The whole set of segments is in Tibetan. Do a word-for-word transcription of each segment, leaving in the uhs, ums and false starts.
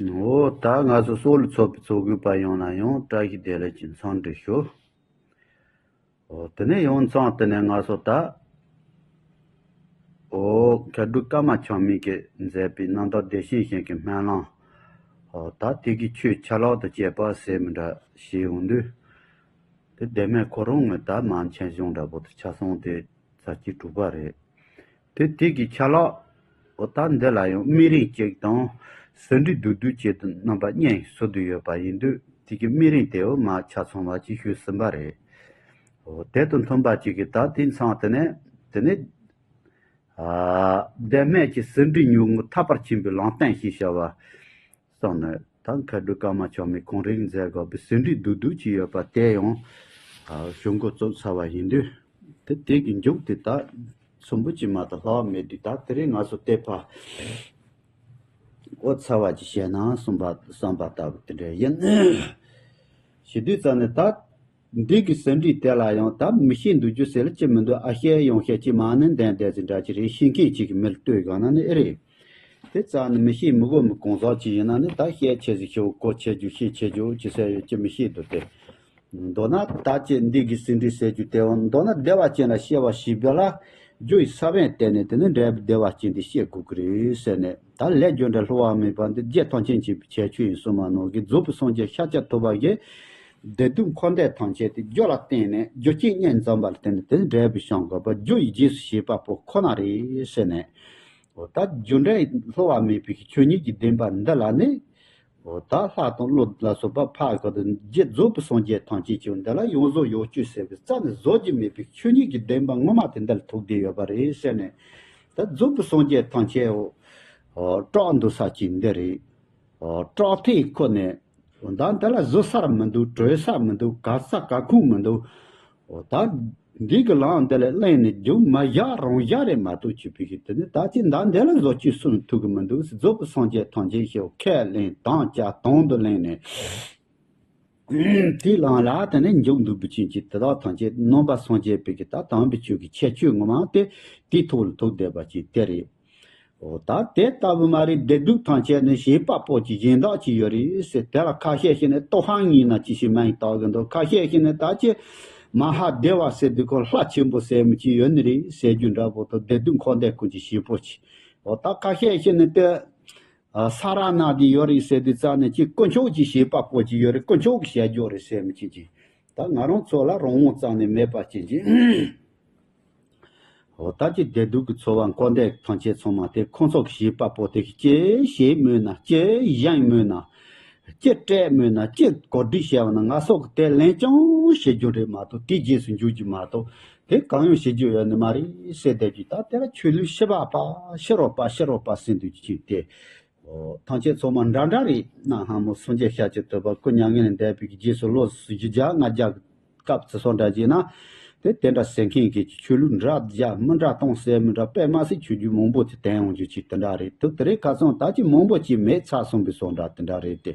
འོ་ད་ང་ཚོ་སོགས་ལ་ཚོགས་པའི་ཚོགས་དགོས་པ་ཡོང་ན་ཡང་བཀྲ་ཤིས་བདེ་ལེགས་ཀྱི་འཚམས་འདྲི་ཞུ། འོ་དེ་ནས་ཡང་མཚམས་དེ་ནས་ང་ཚོ་ད། འོ་མཁས་གྲུབ་ཀརྨ་ཆགས་མེད་ཀྱིས་མཛད་པའི་རྣམ་དག་བདེ་ཆེན་ཞིང་གི་སྨོན་ལམ། འོ་ད་དེ་གི་ཆོས་ཆ་ལག་ཏུ་བཅས་པ་ཟེར་མི་འདྲ་ཞིག་ཡོང་དུས། དེ་བདེན་མེད་ཁོ་རང་ངོས་ད་མ་མཁྱེན་གཞུང་འདྲ་པོ་དེ་ཆ་ཚང་དེ་ཚར་གཅིག་གྲུབ་པ་རེད། དེ་དེ་གི་ཆ་ལག་འོ་ད་འདི་ལ་ཡང་སྨན་རིན་གཅིག་དང་ཟིན་བྲིས་བསྡུས་བསྡུས་བཅས་དུ་རྣམ་པ་གཉིས་ཟུར་དུ་ཡོད་པ་ཡིན་དུས་དེ་གི་སྨན་རིན་དེའོ་མ་ཆ་ཚང་བ་ཅིག་ཞུས་ཟིན་པ་རེད། འོ་དེ་དང་མཐུན་པ་ཅིག་གི་ད་དེ་མཚམས་དེ་ནས་དེ་ནས་ཨ་བདེན་མེད་ཀྱི་ཟིན་བྲིས་ཉུང་ངུ་ཐར་པར་ཕྱིན་པའི་ལམ་སྟོན་ཞེས་བྱ་བ། སོང་ནས་ད་མཁས་གྲུབ་ཀརྨ་ཆགས་མེད་ཁོང་རང་མཛད་དགོས་པའི་ཟིན་བྲིས་བསྡུས་བསྡུས་ཀྱི་ཡོད་པ་དེ་ཡང་ཞུ་འགོ་བཙུགས་ཚར་བ་ཡིན་དུས། དེ་དེ་གི་མཇུག་དེ་ད་ཚོམ་བུ་གཅིག་མ་གཏོགས་ལྷག་མེད་དུས་ད་དེ་རིང་ང་ཚོ་དེ་ཕ་འོ་ཚར་བ་ཅིག་བཤད་ན་གསུངས་པ་བསམ་པ་ལྟ་བུ་དེ་འདྲ་ཡིན། ཞེ་དུས་ཙམ་ནས་ད། འདི་གི་ཟིན་བྲིས་དེ་ལ་ཡང་ད་མི་ཤེས་འདུག་རྒྱུ་ཟེར་ལ་ཅི་མི་འདུག་ཨ་ཤེས་ཡོང་ཤེས་ཅི་མ་ནི་འདན་འདན་ཟིན་འདྲ་ཅི་རེད། ཤེས་མཁན་ཅིག་གི་མིར་ལྟོས་གང་ན་ནི་ཨེ་རེད། དེ་ཙམ་ནི་མི་ཤེས་མི་གོ་མི་གང་ཟག་ཅིག་ཡིན་ན་ནི་ད་ཤེས་ཆེ་ཟིག་ཤེས་གོ་ཆེ་རྒྱུ་ཤེས་ཆེ་རྒྱུ་ཅི་ཟེར་ཡོད་ཅི་མི་ཤེས་འདུག་སྟེ། མདོར་ན་ད་ཅི་འདི་གི་ཟིན་བྲིས་ཟེར་རྒྱུ་དེ་འོ་མདོར་ན་བདེ་བ་ཅན་ལ་སྐྱེ་བ་ཞིག་བྱེད་ལ་རྒྱུ་ཡི་ས་བོན་བརྟེན་ནས་དེ་ནི་འབྲས་བུ་བདེ་བ་ཅན་དེ་སྐྱེ་དགོས་ཀྱི་རེད་ཟེར་ནས་ད་ལས་རྒྱུ་འབྲས་བསླུ་བ་མེད་པ་འདི་རྗེ་ཐམས་ཅད་མཁྱེན་པའི་ཁྱད་ཆོས་ཡིན་གསུངས་པ་ནང་གི་རྫོགས་པའི་སངས་རྒྱས་ཤཱཀྱ་ཐུབ་པ་གིས། བདེ་སྡུག་འཁོར་འདས་ཐམས་ཅད་དེ་རྒྱུ་ལ་བརྟེན་ནས་རྒྱུ་རྐྱེན་གཉིས་འཛོམས་པ་ལ་བརྟེན་ནས་དེ་ནི་འབྲས་བུ་བྱུང་དགོས་པ་རྒྱུ་ཡི་རྗེས་སུ་བྱེད་པ་པོ་ཁོ་ན་རེད་ཟེར་ནས། འོ་ད་རྒྱུ་འབྲས་བསླུ་བ་མེད་པའི་ཆོས་ཉིད་ཀྱི་བདེན་པ་འདི་ལ་ནི། འོ་ད་ལྷ་དང་ཀླུ་ལ་སོགས་པ་ཕ་གི་དང་རྗེ་རྫོགས་པའི་སངས་རྒྱས་ཐམས་ཅད་ཀྱི་འདི་ལ་ཡོངས་རྫོགས་ཡོངས་གཅོད་ཟེར་བའི་རྩ་ནས་བཟོ་རྒྱུ་མེད་པའི་ཆོས་ཉིད་ཀྱི་བདེན་པ་ངོ་མ་དེ་འདི་ལ་ཐུག་བསྡད་ཡོད་པ་རེད་ཟེར་ནས། ད་རྫོགས་པའི་སངས་རྒྱས་ཐམས་ཅད་འོ། སྐྲག་འདུག་ས་ཅིག་འདི་རེད། སྐྲག་ཐེངས་ཁོ་ནས། ད་འདི་ལ་བཟོད་ས་མི་འདུག་གྲོལ་ས་མི་འདུག་ག་ས་ག་ཁུངས་མི་འདུག་འོ་ད། འདི་གི་ལམ་འདི་ལས་གླེང་ནས་རྒྱུ་མ་བཞག་རང་བཞག་རེད་མ་གཏོགས་ཆུད་པའི་གི་དེ་ནི་ད་ཅི་འདི་འདི་ལ་བཟོ་བཅོས་སུ་ཐུག་གི་མི་འདུག་རྫོགས་པའི་སངས་རྒྱས་ཐམས་ཅད་ཤེས་ཁས་ལེན་དམ་བཅའ་དང་དུ་ལེན་ནས། དེའི་ལམ་ལ་དེ་ནས་འཇུག་འདུག་པའི་ཕྱིན་ཅི་དེ་དག་ཐམས་ཅད་ནང་པ་སངས་རྒྱས་པའི་གི་ད་དམ་པའི་ཆོས་ཀྱི་ཁྱད་ཆོས་ངོ་མ་དེ་དེའི་ཐོག་ལ་ཐུག་བསྡད་པ་ཅིག་དེ་རེད། འོ་ད་དེ་ལྟ་བུ་མ་རེད། བདེ་སྡུག་ཐམས་ཅད་ནི་བྱེད་པ་པོ་གྱི་གཞན་དག་ཅིག་ཡོད་རེད་ཟེར། དེ་ལ་ཁ་ཤས་ཤིག་ནི་ལྟོ་ཧང་ཉིན་ན་ཅི་ཞིག་མ་ཡིན་བཏགས་གི་འདུག་ཁ་ཤས་ཤིག་ནི་ད་ཅི་མ་ཧཱ་དེ་བ་ཟེར་དུས་ཁོ་ལྷ་ཆེན་པོ་ཟེར་མི་ཅིག་ཡོད་ནི་རེད་ཟེར་རྒྱུ་འདྲ་པོ་དང་བདེ་སྡུག་འཁོར་འདས་ཀུན་གྱི་བྱེད་པོ་ཅིག་འོ་ད་ཁ་ཤས་ཤིག་ནི་དེ་ས་ར་ན་དེ་ཡོད་རེད་ཟེར་དུས་རྩ་ནས་ཅི་དཀོན་མཆོག་གི་བྱེད་པ་པོ་ཅིག་ཡོད་རེད། དཀོན་མཆོག་གི་བྱ་རྒྱུ་རེད་ཟེར་མི་ཅིག་ཅིག་ད་ང་རང་ཚོ་ལ་རང་དབང་རྩ་ནས་མེད་པ་ཅིག་ཅིག་འོ་ད་ཅི་བདེ་སྡུག་གི་ཚོར་བ་འཁོར་འདས་ཐམས་ཅད་ཚང་མ་དེ་ཁོང་ཚོ་གི་བྱེད་པ་པོ་དེ་གི་ཅི་བྱེད་མོས་ན་ཅི་བཞེངས་མོས་ན་ཅི་སྤྲད་མོས་ན་ཅི་གོ་སྒྲིག་བྱས་པ་ན་ང་སོགས་ཀྱི་དེ་ལན་ཅང་བྱེད་རྒྱུ་རེད་མ་གཏོགས་དེ་རྗེས་སུ་འཇུག་རྒྱུ་མ་གཏོགས་དེ་གང་ཡང་བྱེད་རྒྱུ་ཡོད་ནི་མ་རེད་ཟེར་བསྡད་རྒྱུ། ད་དེ་ལ་ཆོས་ལུགས་ཤི་བ་པ་ཤི་རོགས་པ་ཤི་རོགས་པ་ཟེར་འདུག་ཅིག་དེ། འོ་ཐམས་ཅད་ཚང་མ་འདྲ་འདྲ་རེད། གནའ་སྔ་མོ་སངས་རྒྱས་ཤཱཀྱ་ཐུབ་པ་སྐུ་མྱ་ངན་ལས་འདས་པའི་རྗེས་སུ་ལོ་བཞི་བརྒྱ་ལྔ་བརྒྱ་སྐབས་ཚུད་སོང་འདྲ་བྱས་ན། དེ་དེ་འདྲ་ཟེར་མཁན་གྱི་ཆོས་ལུགས་འདྲ་བརྒྱ་མི་འདྲ་གཏོང་ཟེར་མི་འདྲ་དཔེ་མ་སྲིད་ཆོས་བརྒྱུད་མང་པོ་དེ་བསྟན་ཡོང་རྒྱུ་ཅིག་དེ་འདྲ་རེད། དུ་དེ་རིང་ཁ་སང་ད་ཅི་མང་པོ་ཅིག་མེད་ཚར་སོང་པའི་བཟོ་འདྲ་དེ་འདྲ་རེད་དེ།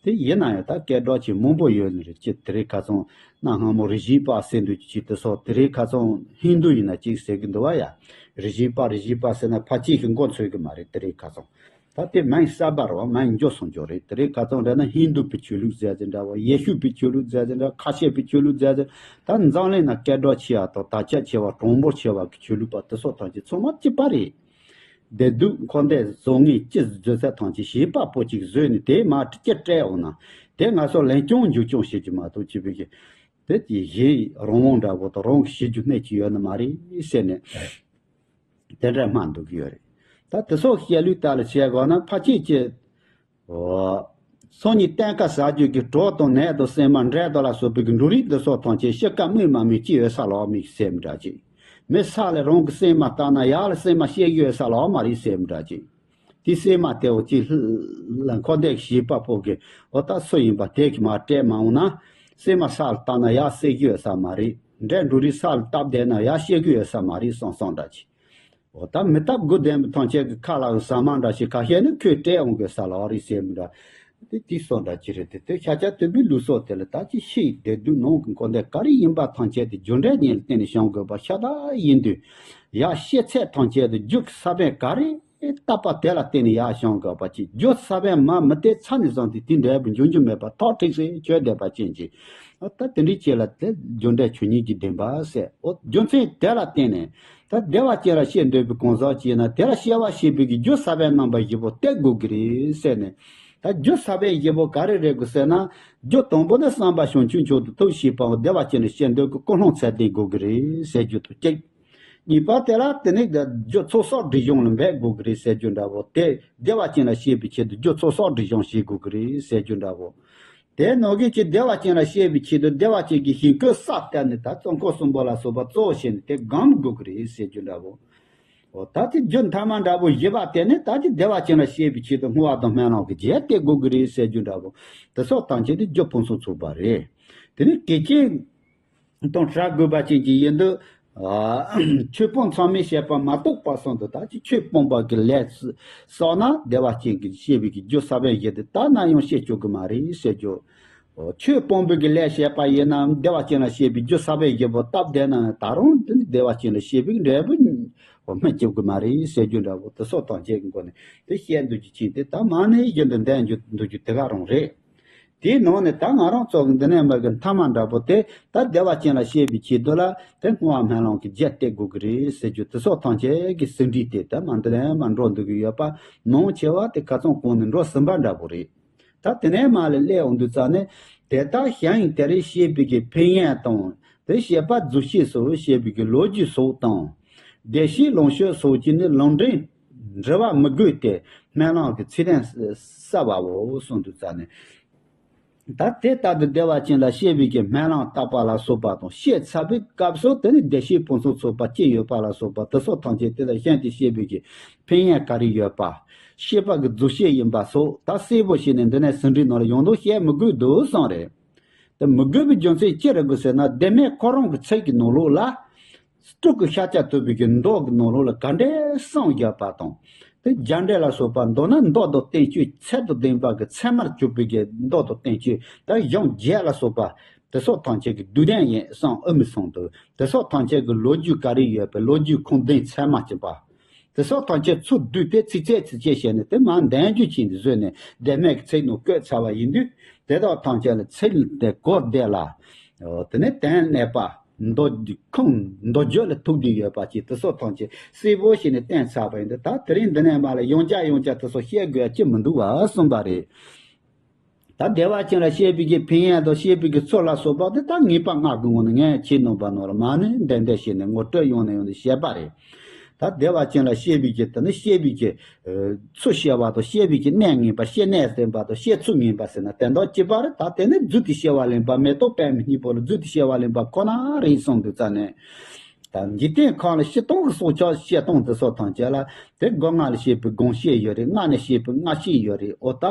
དེ་ཡིན་ན་ཡང་ད་སྐད་གྲགས་ཅིག་མང་པོ་ཡོད་ནི་རེད། ཅི་དེ་རིང་ཁ་སང་གནའ་སྔ་མོ་རིག་བྱེད་པ་ཟེར་འདུག་ཅིག་དེ་སོགས་དེ་རིང་ཁ་སང་ཧིན་དུ་ཡིན་ན་ཅིག་ཟེར་གི་འདུག་བ་ཡ། རིག་བྱེད་པ་རིག་བྱེད་པ་ཟེར་ན་ཕལ་ཆེར་ཞིག་མགོ་ཚོས་གི་མ་རེད་དེ་རིང་ཁ་སང་། ད་དེ་མིང་གསར་པ་རེད་བ། མིང་འགྱུར་སོང་འགྱུར་རེད། དེ་རིང་ཁ་སང་རེད་ན་ཧིན་དུ་པའི་ཆོས་ལུགས་ཟེར་ཟེར་འདྲ་བ། ཡེ་ཤུ་པའི་ཆོས་ལུགས་ཟེར་ཟེར་འདྲ། ཁ་ཤས་པའི་ཆོས་ལུགས་ཟེར་ཟེར། ད་འཛམ་གླིང་ན་སྐད་གྲགས་ཆེ་བ་དང་དར་ཁྱབ་ཆེ་བ་གྲངས་འབོར་ཆེ་བ་གི་ཆོས་ལུགས་པ་དེ་སོགས་ཐམས་ཅད་ཚང་མ་གཅིག་པ་རེད། བདེ་སྡུག་འཁོར་འདས་བཟང་ངན་ཅི་བཟོད་ཚད་ཐམས་ཅད་བྱེད་པ་པོ་གཅིག་བཟོས་ནས་དེ་མ་ཅི་སྤྲད་འོང་ན་དེ་ང་ཚོ་ལན་ཅང་འཇུག་ཅང་བྱེད་རྒྱུ་མ་གཏོགས་ཅི་བའི་གི་དེ་གི་གཞན་རང་དབང་འདྲ་བོ་དང་རང་གི་བྱེད་རྒྱུ་སྣེ་གཅིག་ཡོད་ནི་མ་རེད་ཟེར་ནས། དེ་འདྲ་སྨྲ་འདུག་གི་ཡོད་རེད། ད་དེ་སོགས་བཤད་ལུགས་ལྟར་ལ་བྱས་དགོས་ན་ཕལ་ཆེར་གྱི། འོ། སང་ཉིན་གཏན་ཁ་ཟ་རྒྱུ་གི་གྲོགས་དང་ནད་དང་སྲན་མ་འབྲས་དང་ལ་སོགས་པའི་གི་འབྲུ་རིགས་འདི་སོགས་ཐམས་ཅད་ཤི་ཁ་སྨོས་མ་སྨོས་ཅི་ཡོད་ས་ལོག་མི་ཟེར་མི་འདྲ་ཅིག་མི་ས་ལ་རང་གི་སྲན་མ་བཏབ་ན་ཡར་ལ་སྲན་མ་སྐྱེ་གི་ཡོད་ས་ལོག་མ་རེད་ཟེར་མི་འདྲ་ཅིག་དེ་སྲན་མ་དེ་འོ་ཅིག་ལ་འཁོར་འདས་ཀྱི་བྱེད་པ་པོ་གི་འོ་ད་སུ་ཡིན་པ་དེ་གི་མ་སྤྲད་མ་འོང་ན་སྲན་མ་ས་ལ་བཏབ་ན་ཡར་སྐྱེ་གི་ཡོད་ས་མ་རེད། འབྲས་འབྲུ་རིགས་ས་ལ་བཏབ་བསྡད་ན་ཡར་སྐྱེ་གི་ཡོད་ས་མ་རེད་བསམ་བསམ་འདྲ་ཅིག་འོ་ད་མི་ཐབས་དགུ་ལྡན་པའི་ཐམས་ཅད་ཀྱི་ཁ་ལ་ཟ་མ་འདྲ་ཞིག་ཁ་ཤས་ནི་ཁོས་སྤྲད་འོང་དགོས་ས་ལ་རེད་ཟེར་མི་འདྲ། དེ་དེ་སོགས་འདྲ་ཅི་རེད་དེ་དེ་ཤཱཀྱ་ཐུབ་པའི་ལུགས་སྲོལ་དེ་ལ་ད་ཅི་ཤི་བདེ་སྡུག་ནང་གི་འཁོར་འདས་ག་རེ་ཡིན་པ་ཐམས་ཅད་དེ་རྒྱུ་འབྲས་གཉིས་ལ་བརྟེན་ནས་བྱུང་དགོས་པ་ཤ་སྟག་ཡིན་དུས། ཡ་ཤི་ཚད་ཐམས་ཅད་དེ་རྒྱུ་གི་ས་བོན་ག་རེ་ ལྟ་བ་དེ་ལ་བརྟེན་ནས་ཡར་བཞེངས་དགོས་པ་ཅིག་རྒྱུ་ས་བོན་མ་མི་དེ་ཚ་ནས་བཟུང་སྟེ་དེ་འབྲས་བུ་འབྱུང་རྒྱུ་མེད་པ་ཐག་ཁྲིག་སེ་ཆོད་བསྡད་པ་ཅན་ཅིག་ད་དེ་འདྲའི་ཆེད་ལ་དེ་རྒྱུ་འབྲས་ཆོས་ཉིད་ཀྱི་བདེན་པ་ཟེར། འོ་རྒྱུ་མཚན་དེ་ལ་བརྟེན་ནས་ད་བདེ་བ་ཅན་ལ་སྐྱེ་འདོད་པའི་གང་ཟག་ཅིག་ཡིན་ན་དེ་ལ་སྐྱེ་བ་སྐྱེད་པའི་གི་རྒྱུ་ས་བོན་རྣམ་པ་བཞི་པོ་སྟེར་དགོས་ཀྱི་རེད་ཟེར་ནས། ད་རྒྱུ་ས་བོན་བཞི་པོ་ག་རེ་རེད་དགོས་ཟེར་ན། རྒྱུ་དང་པོ་ནི་བསམ་པ་བྱང་ཆུབ་མཆོག་ཏུ་ཐུགས་བསྐྱེད་པའམ་བདེ་བ་ཅན་ལ་སྐྱེ་འདོད་ཀྱི་ཀུན་སློང་ཚད་ལྡན་དགོས་ཀྱི་རེད་ཟེར་རྒྱུ་དང་གཅིག་གཉིས་པ་དེ་ལ་དེ་ནི་རྒྱུ་ཚོགས་བསགས་སྒྲིབ་སྦྱོང་ལ་འབད་དགོས་ཀྱི་རེད་ཟེར་རྒྱུ་འདྲ་བོ་དེ་བདེ་བ་ཅན་ལ་སྐྱེ་བའི་ཆེད་དུ་རྒྱུ་ཚོགས་བསགས་སྒྲིབ་སྦྱོང་བྱེད་དགོས་ཀྱི་རེད་ཟེར་རྒྱུ་འདྲ་བོ། དེ་ནང་བཞིན་གྱི་བདེ་བ་ཅན་ལ་སྐྱེ་བའི་ཆེད་དུ་བདེ་བ་ཅན་གྱི་ཞིང་བཀོད་ས་བསྟན་ནས་ད་བཙོན་ཁང་གསུམ་པོ་ལ་སོགས་པ་གཙོ་བོ་བྱས་ནས་དེ་སྒོམ་དགོས་ཀྱི་རེད་ཟེར་རྒྱུ་འདྲ་བོ། འོ་ད་དེ་རྒྱུ་མཐའ་མ་འདྲ་བོ་བཞི་པ་དེ་ནི་ད་ཅི་བདེ་བ་ཅན་ལ་སྐྱེ་བའི་ཆེད་དུ་བསྔོ་བ་དང་སྨོན་ལམ་གྱི་རྒྱས་བཏབ་དགོས་ཀྱི་རེད་ཟེར་རྒྱུ་འདྲ་བོ། དེ་སོགས་ཐམས་ཅད་དེ་རྒྱུ་ཕུན་སུམ་ཚོགས་པ་རེད། དེ་ནི་གལ་ཆེན་དང་བྱ་དགོས་པ་ཅན་གྱི་ཡིན་དུས། ཨ། ཆོས་སྤོང་ཚང་མས་བྱས་པ་མ་གཏོགས་པ་གསུམ་དུ་ད་ཅི་ཆོས་སྤོང་བ་གི་ལས་བསགས་ན་བདེ་བ་ཅན་གྱི་སྐྱེ་བའི་གི་རྒྱུ་ས་བོན་བཞི་དེ་ད་ནམ་ཡང་སྐྱེ་བཅུག་གི་མ་རེད་ཟེར་རྒྱུ། ཆོས་སྤོང་བའི་གི་ལས་བྱས་པ་ཡིན་ན་བདེ་བ་ཅན་ལ་སྐྱེ་བའི་རྒྱུ་ས་བོན་བཞི་པོ་སྟབས་བདེ་ན་ད་རུང་དེ་ནི་བདེ་བ་ཅན་ལ་སྐྱེ་བའི་འབྲས་བུ་སྨིན་བཅུག་གི་མ་རེད་ཟེར་རྒྱུ་འདྲ་བོ་དེ་སོགས་ཐམས་ཅད་ཀྱི་སྒོ་ནས་དེ་བཤད་འདོད་རྒྱུ་ཅན་དེ་ད་མ་ནས་རྒྱུན་དུ་འདོན་རྒྱུ་འདོད་རྒྱུ་དེ་ག་རང་རེད། དེའི་ནང་ནས་ད་ང་རང་ཚོ་གི་འདི་ནས་མ་གི་མཐའ་མ་འདྲ་པོ་དེ་ད་བདེ་བ་ཅན་ལ་སྐྱེ་བའི་ཆེད་དུ་ལ་དེ་བསྔོ་བ་སྨོན་ལམ་གྱི་རྒྱས་བཏབ་དགོས་ཀྱི་རེད་ཟེར་རྒྱུ་དེ་སོགས་ཐམས་ཅད་ཀྱི་ཟིན་བྲིས་དེ་ད་མ་འདི་ནས་མ་འགྲོ་འདུག་གི་ཡོད་པ་མང་ཆེ་བ་དེ་ཁ་སང་གོང་ནས་འགྲོ་ཟིན་པ་འདྲ་པོ་རེད། ད་དེ་ནས་མ་ལས་སླེབས་འོང་དུས་ཙ་ནས་དེ་དག་ཞིང་དེར་སྐྱེས་པའི་གི་ཕན་ཡོན་དང་དེ་སྐྱེས་པ་རྫོགས་བྱེད་སོགས་སྐྱེས་པའི་གི་ལོ་རྒྱུས་སོགས་དང་། བདེ་གཤེགས་ལོངས་སྤྱོད་སོགས་ཀྱི་ནི་ལུང་འདྲེན་འབྲི་བ་མི་དགོས་ཏེ་སྨོན་ལམ་གྱི་ཚིག་དོན་གསལ་བའོ་གསུངས་དུས་ཙ་ནས། ད་དེ་ལྟར་དུ་བདེ་བ་ཅན་ལ་སྐྱེས་པའི་གི་སྨོན་ལམ་བཏབ་པ་ལ་སོགས་པ་དང་སྐྱེས་ཚར་བའི་སྐབས་སུ་དེ་ནི་བདེ་གཤེགས་ཕུན་སུམ་ཚོགས་པ་སྐྱེས་ཡོད་པ་ལ་སོགས་པ་དེ་སོགས་ཐམས་ཅད་དེ་ལ་གཞན་དུ་སྐྱེས་པའི་གི་ཕན་ཡོན་ག་རེ་ཡོད་པ། སྐྱེས་པ་གི་རྫོགས་བྱེད་ཡིན་པ་སོགས་ད་གསལ་པོ་བྱས་ནས་འདི་ནས་ཟིན་བྲིས་ནང་ལ་ཡང་དུ་བཤད་མི་དགོས་འདུག་གསུངས་རེད། དེ་མི་དགོས་པའི་རྒྱུ་མཚན་ཅི་རེད་དགོས་ཟེར་ན་དེ་མིན་ཁོ་རང་གི་ཚིག་གི་ནང་ལོགས་ལ། སྤྲུལ་སྐུ་ཤཱཀྱ་ཐུབ་པའི་གི་མདོ་གི་ནང་ལོགས་ལ་ག་འདྲའི་གསུངས་ཡོད་པ་དང་། དེ་རྒྱ་འགྲེལ་ལ་སོགས་པ་མདོར་ན་མདོ་དང་བསྟན་བཅོས་ཚད་དང་ལྡན་པ་གི་ཚད་མར་གྱུར་པའི་གི་མདོ་དང་བསྟན་བཅོས་ད་གཞུང་བརྒྱད་ལ་སོགས་པ་དེ་སོགས་ཐམས་ཅད་ཀྱི་བསྡུས་དོན་ཡིན་གསུངས་ཨེ་མི་གསུངས་འདུག་དེ་སོགས་ཐམས་ཅད་ཀྱི་ལོ་རྒྱུས་ག་རེ་ཡོད་པའི་ལོ་རྒྱུས་ཁུངས་ལྡན་ཚད་མ་གཅིག་པ། དེ་སོགས་ཐམས་ཅད་ཚུར་བསྡུས་ཏེ་ཚིགས་བཅད་ཚིགས་བཅད་བྱས་ནས་དེ་མར་འདོན་རྒྱུ་བྱས་ནས་བཟོས་ནས་དེ་མིན་གྱི་ཚིག་ནང་བཀོད་ཚར་བ་ཡིན་དུས་དེ་དག་ཐམས་ཅད་ལ་ཚིག་དེ་གོ་བདེ་ལ། དེ་ནས་དོན་གནས་པ་མདོ་ཁུངས་མདོ་རྒྱུད་ལ་ཐུག་བསྡད་ཡོད་པ་ཅིག་དེ་སོགས་ཐམས་ཅད་གསལ་པོ་བྱས་ནས་བསྟན་ཚར་བ་ཡིན་དུས་ད་དེ་རིང་འདི་ནས་མར་ལ་ཡང་བསྐྱར་ཡང་བསྐྱར་དེ་སོགས་བཤད་དགོས་ཡ་ཅི་མི་འདུག་བ་གསུངས་པ་རེད། ད་བདེ་བ་ཅན་ལ་སྐྱེས་པའི་གི་ཕན་ཡོན་དང་སྐྱེས་པའི་གི་ཚུལ་ལ་སོགས་པ་དེ་ད་ངེས་པ་ལྔ་གི་ངོ་ནས་ངས་ཁྱེད་རྣམ་པ་ནང་ལ་མ་ནས་འདོན་འདོན་བྱས་ནས་ངོ་སྤྲོད་ཡོང་ནས་ཡོང་ནས་བཤད་པ་རེད། ད་བདེ་བ་ཅན་ལ་སྐྱེས་པའི་གི་དེ་ནི་སྐྱེས་པའི་གི་ཚུལ་སྐྱེ་བ་དང་སྐྱེས་པའི་གི་གནས་ངེས་པ་སྐྱེ་གནས་ཟིན་པ་དང་སྐྱེ་ཚུལ་ངེས་པ་ཟེར་ན་དེ་དག་གཅིག་པ་རེད། ད་དེ་ནི་རྫུས་ཏེ་སྐྱེ་བ་ལེན་པ་མེ་ཏོག་པད་མའི་སྙིང་པོ་ལ་རྫུས་ཏེ་སྐྱེ་བ་ལེན་པ་ཁོ་ན་རེད་གསུངས་དུས་ཙ་ནས། ད་འཇིག་རྟེན་ཁམས་ལ་སྤྱིར་བཏང་གི་སྲོག་ཆགས་སྐྱེ་སྟངས་དེ་སོགས་ཐམས་ཅད་ལ་དེ་སྒོ་ལྔ་ལ་སྐྱེས་པའི་སྒོ་སྐྱེས་ཡོད་རེད། ལྔ་ནས་སྐྱེས་པའི་ལྔ་སྐྱེས་ཡོད་རེད། འོ་ད་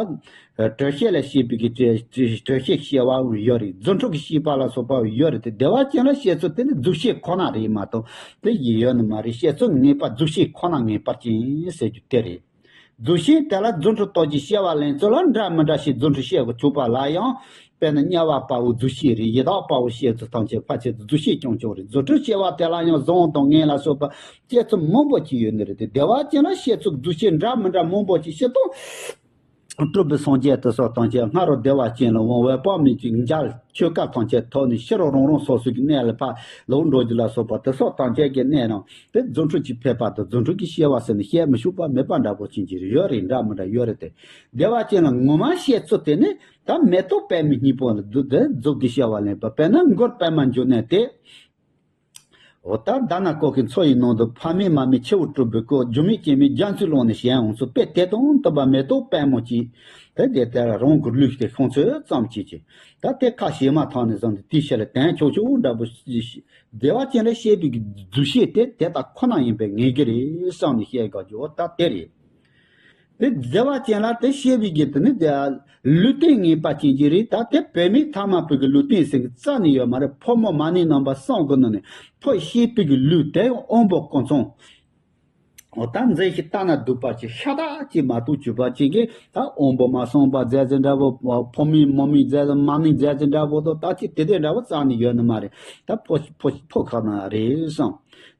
དྲོད་སྐྱེས་ལ་སྐྱེས་པའི་གི་དྲོད་དྲོད་སྐྱེས་སྐྱེ་བའང་ཡོད་རེད། རྫུ་འཕྲུལ་གྱི་སྐྱེས་པ་ལ་སོགས་པ་ཡོད་རེད། དེ་བདེ་བ་ཅན་ལ་སྐྱེ་ཚུལ་དེ་ནི་རྫོགས་བྱེད་ཁོ་ན་རེད་མ་གཏོགས་དེ་ཡི་ཡོད་ནི་མ་རེད། སྐྱེ་ཚུལ་ངེས་པ་རྫོགས་བྱེད་ཁོ་ན་ངེས་པར་ཅན་ཟེར་རྒྱུ་དེ་རེད། རྫོགས་བྱེད་དེ་ལ་རྫུ་འཕྲུལ་སྟོབས་ཀྱིས་སྐྱེ་བ་ལེན་ཚུལ་ལ་འདྲ་མི་འདྲ་ཞིག་རྫུ་འཕྲུལ་སྐྱེ་དགོས་ཆོག་པ་ལ་ཡང་། དཔེར་ན་དམྱལ་བ་དཔའ་བོ་རྫོགས་བྱེད་རེད། ཡི་དྭགས་དཔའ་བོ་སྐྱེ་ཚུལ་ཐམས་ཅད་ཕལ་ཆེར་རྫོགས་བྱེད་རྐྱང་རྐྱང་རེད། རྫུ་འཕྲུལ་སྐྱེ་བ་དེ་ལ་ཡང་གཟུངས་དང་ངན་ལ་སོགས་པ་སྐྱེ་ཚུལ་མང་པོ་ཅིག་ཡོད་ནི་རེད་དེ། བདེ་བ་ཅན་ལ་སྐྱེ་ཚུལ་རྫོགས་བྱེད་འདྲ་མི་འདྲ་མང་པོ་ཅིག་སྤྱིར་བཏང་སྤྲུལ་པའི་སངས་རྒྱས་དེ་སོགས་ཐམས་ཅད་སྔ་རོལ་བདེ་བ་ཅན་ལ་འོང་བས་དཔག་མེད་ཅིག་མཇལ། ཆོས་སྐལ་ཐམས་ཅད་ཐོབ་ནས་ཕྱི་རོལ་རང་རང་སོ་སོ་གི་གནས་ལ་ཕར་ལོག་འགྲོ་རྒྱུ་ལ་སོགས་པ་དེ་སོགས་ཐམས་ཅད་ཀྱི་གནས་རྣམས་དེ་རྫུ་འཕྲུལ་གྱིས་ཕེབས་པ་དང་རྫུ་འཕྲུལ་གྱིས་སྐྱེ་བ་ཟེར་ནས་བཤད་མི་ཆོག་པ་མེད་པ་འདྲ་པོ་ཅན་གྱི་ཡོད་རེད། འདྲ་མི་འདྲ་ཡོད་རེད་དེ། བདེ་བ་ཅན་ལ་ངོ་མ་སྐྱེ་ཚུལ་དེ་ནི་ད་མེ་ཏོག་པད་མའི་སྙིང་པོ་ལ་རྫུ་དེ་རྫོགས་ཏེ་སྐྱེ་བ་ལེན་པ། དཔེར་ན་མགུར་པད་མ་འབྱུང་གནས་དེ། འོ་ད་དྷ་ན་ཀོ་ཀའི་མཚོ་ཡི་ནང་དུ་ཕ་མེས་མ་མེས་ཁྱེའུ་སྤྲུལ་པའི་སྐུ། སྒྱུ་མའི་སྐྱེ་མེད་རྒྱ་མཚོའི་ཀློང་ནས་བྱོན་འོང་ཚུལ། དཔེ་དེ་དང་བསྟུན་པ་མེ་ཏོག་པད་མོ་གཅིག་དེ་དེ་ལྟར་རང་གི་ལུས་དེ་ཤོང་ཚོད་ཙམ་གྱིས་ཀྱི། ད་དེ་ཁ་ཕྱེ་མ་ཐག་ནས་བཟུང་སྟེ་དེའི་ཕྱིར་ལ་དོན་ཆོག་ཆོག་འདྲ་པོ་ཞིག་བདེ་བ་ཅན་ལ་སྐྱེས་པའི་རྫོགས་བྱེད་དེ་དེ་དག་ཁོ་ན་ཡིན་པའི་ངེས་ཀྱི་རེད་བསམ་ནས་བཤད་དགོས་རྒྱུ་འོ་ད་དེ་རེད། དེ་བདེ་བ་ཅན་ལ་དེ་སྐྱེས་པའི་གི་དེ་ནི་དེ་ལུས་རྟེན་ངེས་པ་ཅན་གྱི་རེད། ད་དེ་བུད་མེད་ཐ་མལ་པའི་གི་ལུས་རྟེན་ཟེར་གི་རྩ་ནས་ཡོད་མ་རེད། ཕོ་མོ་མ་ནིང་རྣམ་པ་གསུམ་གི་ནང་ནས་ཕོ་སྐྱེས་པའི་གི་ལུས་དེ་ཡང་དབང་པོ་ཀུན་ཚང་། འོ་ད་མཛེས་ཤིང་ལྟ་ན་སྡུག་པ་ཅིག་ཤ་སྟག་ཅིག་མ་གཏོགས་གྱུར་པ་ཅིག་གིས་ད་དབང་པོ་མ་སོང་བ་མཛེས་མཛེས་འདྲ་བོ། ཕོ་མིན་མོ་མིན་མཛེས་མཛེས་མ་ནིང་མཛེས་མཛེས་འདྲ་བོ་དང་ད་ཅིག་དེ་དེ་འདྲ་བོ་རྩ་ནས་ཡོད་ནི་མ་རེད། ད་ཕོ་ཕོ་ཕོ་ཁ་ན་རེད་བསམ།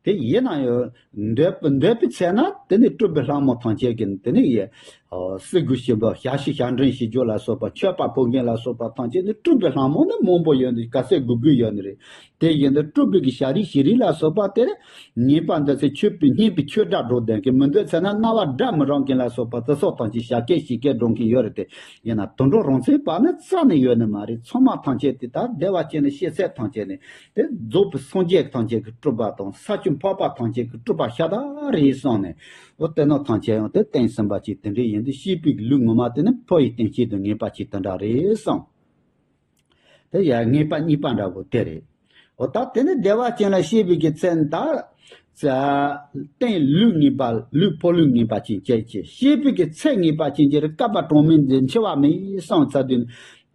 དེ་ཡིན་ན་ཡང་འདོད་པ་འདོད་པའི་ཚེ་ན་དེ་ནི་སྤྲུལ་པའི་ལྷ་མོ་ཐམས་ཅད་ཀྱིས་དེ་ནི་ཡེ་སྲི་གུ་ཞིག་འབབ། ཞལ་ཤེས་ཞལ་འདྲེན་ཞིག་རྒྱུ་ལ་སོགས་པ། མཆོད་པ་ཕུལ་མཁན་ལ་སོགས་པ་ཐམས་ཅད་ནི་སྤྲུལ་པའི་ལྷ་མོ་ནི་མང་པོ་ཡོད་ནི། ག་ཚོད་དགོས་དགོས་ཡོད་ནི་རེད། དེ་བཞིན་དུ་སྤྲུལ་པའི་གི་ཞལ་རས་ཞལ་རས་ལ་སོགས་པ་དེར་ཉེས་པ་འདི་ཚེ་མཆོད་པའི་བསྙེན་པའི་མཆོད་སྒྲ་སྒྲོག་ལྡན་གྱི། མི་འདོད་ཚེ་ན་རྣ་བ་སྒྲ་མི་རག་མཁན་ལ་སོགས་པ་དེ་སོགས་ཐམས་ཅད་ཞལ་སྐད་ཞལ་སྐད་སྒྲོག་མཁན་ཡོད་རེད་དེ། ཡིན་ན་དུད་འགྲོ་རང་ཚོའི་བར་ནི་རྩ་ནས་ཡོད་ནི་མ་རེད། ཚང་མ་ཐམས་ཅད་དེ་ད་བདེ་བ་ཅན་ནི་ཤེས་ཚད་ཐམས་ཅད་ནི་དེ་རྫོགས་པའི་སངས་རྒྱས་ཐམས་ཅད་ཀྱི་སྤྲུལ་པ་དང་ས་བཅུ་འཕགས་པ་ཐམས་ཅད་ཀྱི་སྤྲུལ་པ་ཤ་སྟག་རེད་བསམ་ནས། འོ་དེ་ནོ་ཐམས་ཅད་ཡང་དེ་བསྟན་ཟིན་པ་ཅིག་དེ་འདྲ་ཡིན་དུས་ཤེས་པའི་ལུས་ངོ་མ་དེ་ནི་ཕོ་ཡི་རྟེན་ཅན་དུ་ངེས་པ་ཅིག་དེ་འདྲ་རེད་བསམ། དེ་ཡང་ངེས་པ་གཉིས་པ་འདྲ་བོ་དེ་རེད། འོ་ད་དེ་ནི་བདེ་བ་ཅན་ལ་སྐྱེས་པའི་གི་ཚེ་ད་རྟེན་ལུས་ངེས་པ་ལུས་ཕོ་ལུས་ངེས་པ་ཅན་བྱེད་ཅེས། སྐྱེས་པའི་གི་ཚེ་ངེས་པ་ཅན་གྱི་རིགས་བསྐལ་པ་གྲངས་མེད་འདི་འཆི་བ་མེད་བསམ་ཚར་དུས།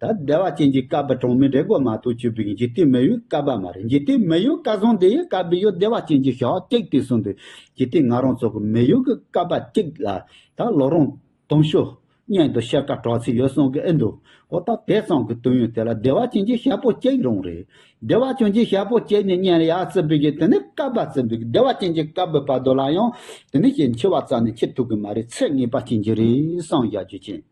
ད་བདེ་བ་ཅན་གྱི་བསྐལ་པ་གྲངས་མེད་རེ་དགོས་མ་གཏོགས་གྱུར་པའི་གི་འཇིག་རྟེན་མི་ཡུལ་བསྐལ་པ་མ་རེད། འཇིག་རྟེན་མི་ཡུལ་བསྐལ་བཟང་དེ་ཡི་བསྐལ་པའི་ཡུལ་བདེ་བ་ཅན་གྱི་ཞག་གཅིག་དེ་སོང་དུས་འཇིག་རྟེན་ང་རང་ཚོ་གི་མི་ཡུལ་གི་བསྐལ་པ་གཅིག་ལ་ད་ལོ་རིམ་དུང་ཕྱུར་སྔོན་དུ་ཤར་ཁ་གྲགས་ཚད་ཡོད་གསུང་གི་ཨེ་འདུག་འོ་ད་དེ་ཙམ་གྱི་དུས་ཡུན་དེ་ལ་བདེ་བ་ཅན་གྱི་ཞག་པོ་གཅིག་རང་རེད། བདེ་བ་ཅན་གྱི་ཞག་པོ་གཅིག་ནས་སྔོན་ལ་ཡར་བརྩི་བའི་གི་དེ་ནི་བསྐལ་པ་བརྩི་བའི་གི་བདེ་བ་ཅན་གྱི་བསྐལ་པའི་བར་དུ་ལ་ཡང་དེ་ནི་ཞེ་འཆི་བ་རྩ་ནས་འཆི་ཐུབ་གི་མ་རེད། ཚེ་ངེས་པ་ཅན་གྱི་རེད་བསམ་བཞག་རྒྱུ་ཅན།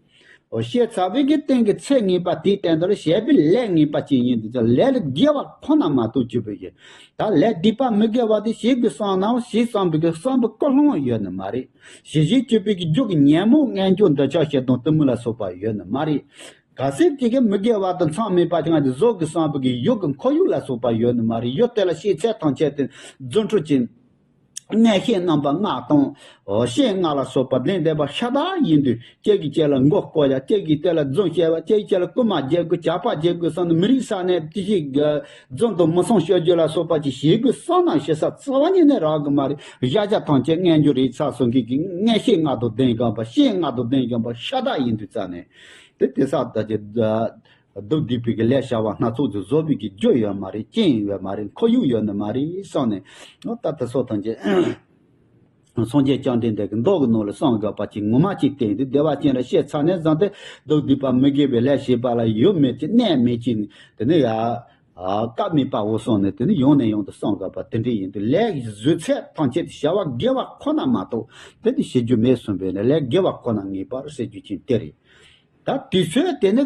འོ་ཤེས་ཚར་བའི་གི་སྟེང་གི་ཚེ་ངེས་པ་དེའི་སྟེང་དུ་ལ་བྱས་པའི་ལས་ངེས་པ་ཅན་ཡིན་དུས་ལས་ལ་དགེ་བ་ཁོ་ན་མ་གཏོགས་གྱུར་པའི་གི་ད་ལས་སྡིག་པ་མི་དགེ་བ་དེ་བྱེད་དགོས་བསམ་ནའང་བྱེད་བསམ་པའི་གི་བསམ་པའི་ཀུན་སློང་ཡོད་ནི་མ་རེད། ཞི་ཞིང་སྤྱོད་པའི་གི་རྒྱུ་གི་ཉོན་མོངས་ངན་སྐྱུག་འདོད་ཆགས་ཞེ་སྡང་གཏི་མུག་ལ་སོགས་པ་ཡོད་ནི་མ་རེད། གལ་སྲིད་དེ་གི་མི་དགེ་བ་དང་མཚམས་མེད་པ་ཅང་དེ་བཟོ་གི་བསམ་པའི་གི་ཡུལ་གི་ཁོར་ཡུག་ལ་སོགས་པ་ཡོད་ནི་མ་རེད། ཡུལ་དེ་ལ་ཤེས་ཚད་ཐམས་ཅད་དེ་རྫུ་འཕྲུལ་ཅན། མངོན་ཤེས་རྣམ་པ་ལྔ་དང་། ཤེས་ལྔ་ལ་སོགས་པ་ལྡན་བསྡད་པ་ཤ་སྟག་ཡིན་དུས་གཅིག་གིས་གཅིག་ལ་མགོ་སྐོར་ཡ། གཅིག་གིས་གཅིག་ལ་རྫུན་བཤད་པ། གཅིག་གིས་གཅིག་ལ་རྐུན་མ་རྒྱག་དགོས་ཇག་པ་རྒྱག་དགོས་བསམ་ནས་མི་རིགས་ས་ནས་དེ་ཞིག་རྫུན་དང་མི་སྲུང་སྤྱོད་རྒྱུ་ལ་སོགས་པ་ཅིག་བྱེད་དགོས་བསམ་ན་ཞེ་ས་རྩ་བ་ཉིད་ནས་རག་གི་མ་རེད། བཞག་བྱ་ཐམས་ཅད་མངོན་གྱུར་རིག་ཚར་སོང་གི་གི་མངོན་ཤེས་ལྔ་དང་ལྡན་དགོས་པ། ཤེས་ལྔ་དང་ལྡན་དགོས་པ་ཤ་སྟག་ཡིན་དུས་རྩ་ནས་དེ་དེ་ས་ད་ཅི། སྡུག་བསྡུས་པའི་གི་ལས་བྱ་བ་སྣ་ཚོགས་ཀྱི་བཟོ་བའི་གི་རྒྱུ་ཡོད་མ་རེད། རྐྱེན་ཡོད་མ་རེད། ཁོར་ཡུག་ཡོད་ནི་མ་རེད་བསམ་ནས། ཨོ་ད་ལྟ་སོགས་ཐམས་ཅད་སངས་རྒྱས་བཅོམ་ལྡན་འདས་ཀྱི་མདོ་གི་ནང་ལ་གསུངས་དགོས་པ་ཅིག་ངོ་མ་ཅིག་བསྟན་ཏེ་བདེ་བ་ཅན་ལ་སྐྱེས་ཚར་ནས་བཟུང་སྟེ་སྡུག་བསྡུས་པ་མི་དགེ་བའི་ལས་བྱེད་པ་ལ་ཡུལ་མེད་ཅིང་གནས་མེད་ཅིང་དེ་ནི་ཡ། སྐབས་མེད་པའོ་གསུངས་ནས་དེ་ནི་ཡང་ནས་ཡང་དུ་གསུངས་དགོས་པ་དེ་འདྲ་ཡིན་དུས་ལས་བཟོད་ཚད་ཐམས་ཅད་དེ་བྱ་བ་དགེ་བ་ཁོ་ན་མ་གཏོགས་དེ་ནི་བྱེད་རྒྱུ་མེད་གསུངས་པས་ནི་ལས་དགེ་བ་ཁོ་ན་ངེས་པར་བྱེད་རྒྱུ་ཅན་དེ་རེད། ད་དུས་ཚོད་དེ་ནི་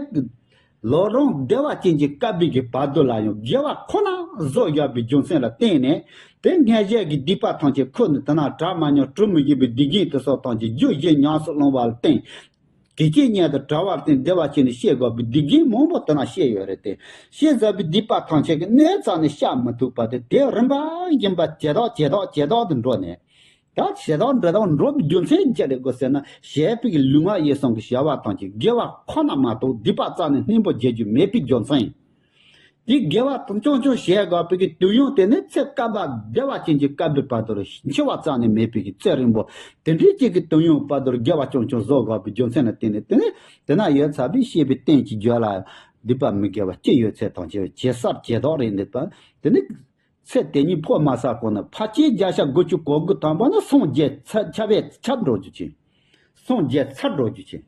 ལོ་རིམ་བདེ་བ་ཅན་གྱི་བསྐལ་པའི་གི་བར་དུ་ལ་ཡང་དགེ་བ་ཁོ་ན་བཟོ་བཞག་པའི་རྒྱུ་མཚན་ལ་བརྟེན་ནས་དེ་སྔར་བྱས་ཀྱི་སྡིག་པ་ཐམས་ཅད་ཁོ་ནི་དེ་ན་གྲ་མ་ཉོ་གྲུ་མི་བཞེས་པའི་སྡིག་རྒྱུན་དེ་སོགས་ཐམས་ཅད་རྒྱུ་བཞི་ཉམས་སུ་བླང་བ་ལ་བརྟེན། དེ་སྐྱེས་ཉིད་དུ་གྲོལ་བར་བརྟེན་བདེ་བ་ཅན་ནི་སྐྱེ་དགོས་པའི་སྡིག་རྒྱུན་མང་པོ་དེ་ན་སྐྱེས་ཡོད་རེད་དེ། སྐྱེས་ཟག་པའི་སྡིག་པ་ཐམས་ཅད་ཀྱི་གནས་རྩ་ནས་བཤགས་མི་ཐུབ་པ་དེ་དེ་རིམ་པ་བཞིན་པ་ཇེ་དག་ཇེ་དག་ཇེ་དག་ཏུ་འགྲོ་ནས། ད་ཞེ་སྡང་འདྲ་དང་འགྲོ་བའི་རྒྱུ་མཚན་ཅི་རེད་གོ་ཟེར་ན་བྱས་པའི་ལུས་ངག་ཡིད་གསུམ་གྱི་བྱ་བ་ཐམས་ཅད་དགེ་བ་ཁོ་ན་མ་གཏོགས་སྡིག་པ་རྩ་ནས་སྙིང་པོ་བྱེད་རྒྱུ་མེད་པའི་རྒྱུ་མཚན་ཡིན། དེ་དགེ་བ་དང་རྐྱང་རྐྱང་བྱས་དགོས་པའི་གི་དུས་ཡུན་དེ་ནི་ཚེ་བསྐལ་པ་བདེ་བ་ཅན་གྱི་བསྐལ་པའི་བར་དུ་འཆི་བ་རྩ་ནས་མེད་པའི་གི་ཚེ་རིང་པོ་དེ་འདྲའི་ཅིག་གི་དུས་ཡུན་བར་དུ་དགེ་བ་རྐྱང་རྐྱང་བཟོ་དགོས་པའི་རྒྱུ་མཚན་ལ་བརྟེན་ནས་དེ་ནི་དེ་ན་ཡོད་ཚར་བའི་བྱས་པའི་རྟེན་གྱི་རྒྱུད་ལ་སྡིག་པ་མི་དགེ་བ་ཅི་ཡོད་ཚད་ཐམས་ཅད་ཇེ་གསར་ཇེ་དག་རེད་འདུག་པ་དེ་ནི། ཚེ་དེ་ཉིད་འཕོ་མ་ཚར་གོང་ན་ཕལ་ཆེར་བརྒྱ་ཆ་དགུ་བཅུ་གོ་དགུ་ཐམ་པ་ནི་སངས་རྒྱས་ཚར་ཁྱབ་པས་ཁྱབ་འགྲོ་རྒྱུ་ཅན། སངས་རྒྱས་ཚར་འགྲོ་རྒྱུ་ཅན།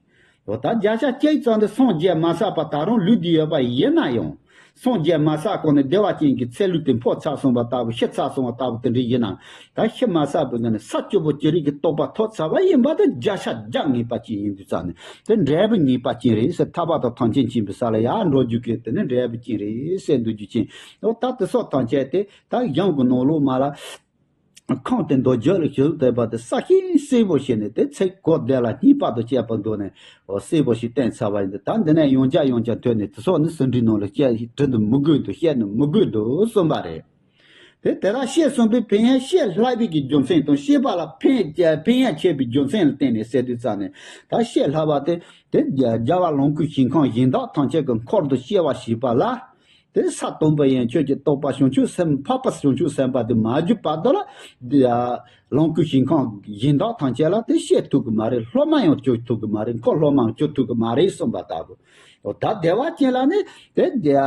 འོ་ད་བརྒྱ་ཆ་གཅིག་ཙམ་དེ་སངས་རྒྱས་མ་ཚར་བར་ད་རུང་ལུས་བསྡད་ཡོད་པ་ཡིན་ན་ཡང་། སངས་རྒྱས་མ་ཚར་གོང་ནས་བདེ་བ་ཅན་གྱི་ཚེ་ལུས་དེ་འཕོ་ཚར་སོང་བ་ལྟ་བུ་ཤི་ཚར་སོང་བ་ལྟ་བུ་དེ་འདྲ་ཡིན་ན། ད་ཤི་མ་ཚར་བའི་ངང་ནས་ས་བཅུ་པོ་ཅི་རིགས་ཀྱི་རྟོགས་པ་ཐོབ་ཚར་བ་ཡིན་པ་དེ་བརྒྱ་ཆ་བརྒྱ་ངེས་པ་ཅན་ཡིན་དུས་ཙང་ནས་དེ་འབྲས་བུ་ངེས་པ་ཅན་རེད་ཟེར། ཐར་པ་དང་ཐམས་ཅད་མཁྱེན་པའི་ས་ལ་ཡར་འགྲོ་རྒྱུ་གི་དེ་ནི་འབྲས་བུ་ཅན་རེད་ཟེར་འདུག་རྒྱུ་ཅན། འོ་ད་དེ་སོགས་ཐམས་ཅད་དེ། ད་གཞུང་གི་ནང་ལོགས་མ་ལ། ཁམས་དེ་མདོ་རྒྱུད་ལ་ཞུགས་བསྡད་པ་དེ་གསལ་ཞིང་གསལ་པོ་བྱས་ནས་དེ་ཚེ་གོ་བདེ་ལ་རྙེད་པ་དང་བཅས་པ་མདོ་ནས་འོ་གསལ་པོ་ཞིག་བསྟན་ཚར་བ་ཡིན་ཏེ། ད་འདི་ནས་ཡང་བསྐྱར་ཡང་བསྐྱར་ཐོན་ནས་དེ་སོགས་ནི་ཟིན་བྲིས་ནང་ལ་བཤད་བྲི་དུ་མི་དགོས་འདུག་བཤད་ནི་མི་དགོས་འདུག་གསུངས་པ་རེད། དེ་དེ་དག་བཤད་གསུངས་པའི་ཕན་ཡོན་བཤད་སླ་བའི་གི་རྒྱུ་མཚན་དང་བཤད་པ་ལ་ཕན་ཕན་ཡོན་ཆེ་བའི་རྒྱུ་མཚན་ལ་བརྟེན་ནས་ཟེར་དུས་ཙང་ནས་ད་བཤད་སླ་བ་དེ་དེ་རྒྱལ་བ་ལོངས་སྐུའི་ཞིང་ཁམས་གཞན་དག་ཐམས་ཅད་ཀྱི་འཁོར་དུ་སྐྱེ་བ་བྱེད་པ་ལ། དེ་ས་སྟོང་པ་ཡན་ཆོད་ཀྱི་རྟོགས་པ་བྱང་ཆུབ་སེམས་འཕགས་པ་བྱང་ཆུབ་སེམས་དཔའ་དེ་མ་གྱུར་བར་དུ་ལ། དེ་ཡ་ལོངས་སྐུའི་ཞིང་ཁམས་གཞན་དག་ཐམས་ཅད་ལ་དེ་སྐྱེ་ཐུབ་ཀྱི་མ་རེད། སློབ་མ་ཡང་བྱེད་ཐུབ་ཀྱི་མ་རེད། འཁོར་སློབ་མའང་བྱེད་ཐུབ་ཀྱི་མ་རེད་གསུངས་པ་ལྟ་བུ། འོ་ད་བདེ་བ་ཅན་ལ་ནི་དེ་དེ་ཡ་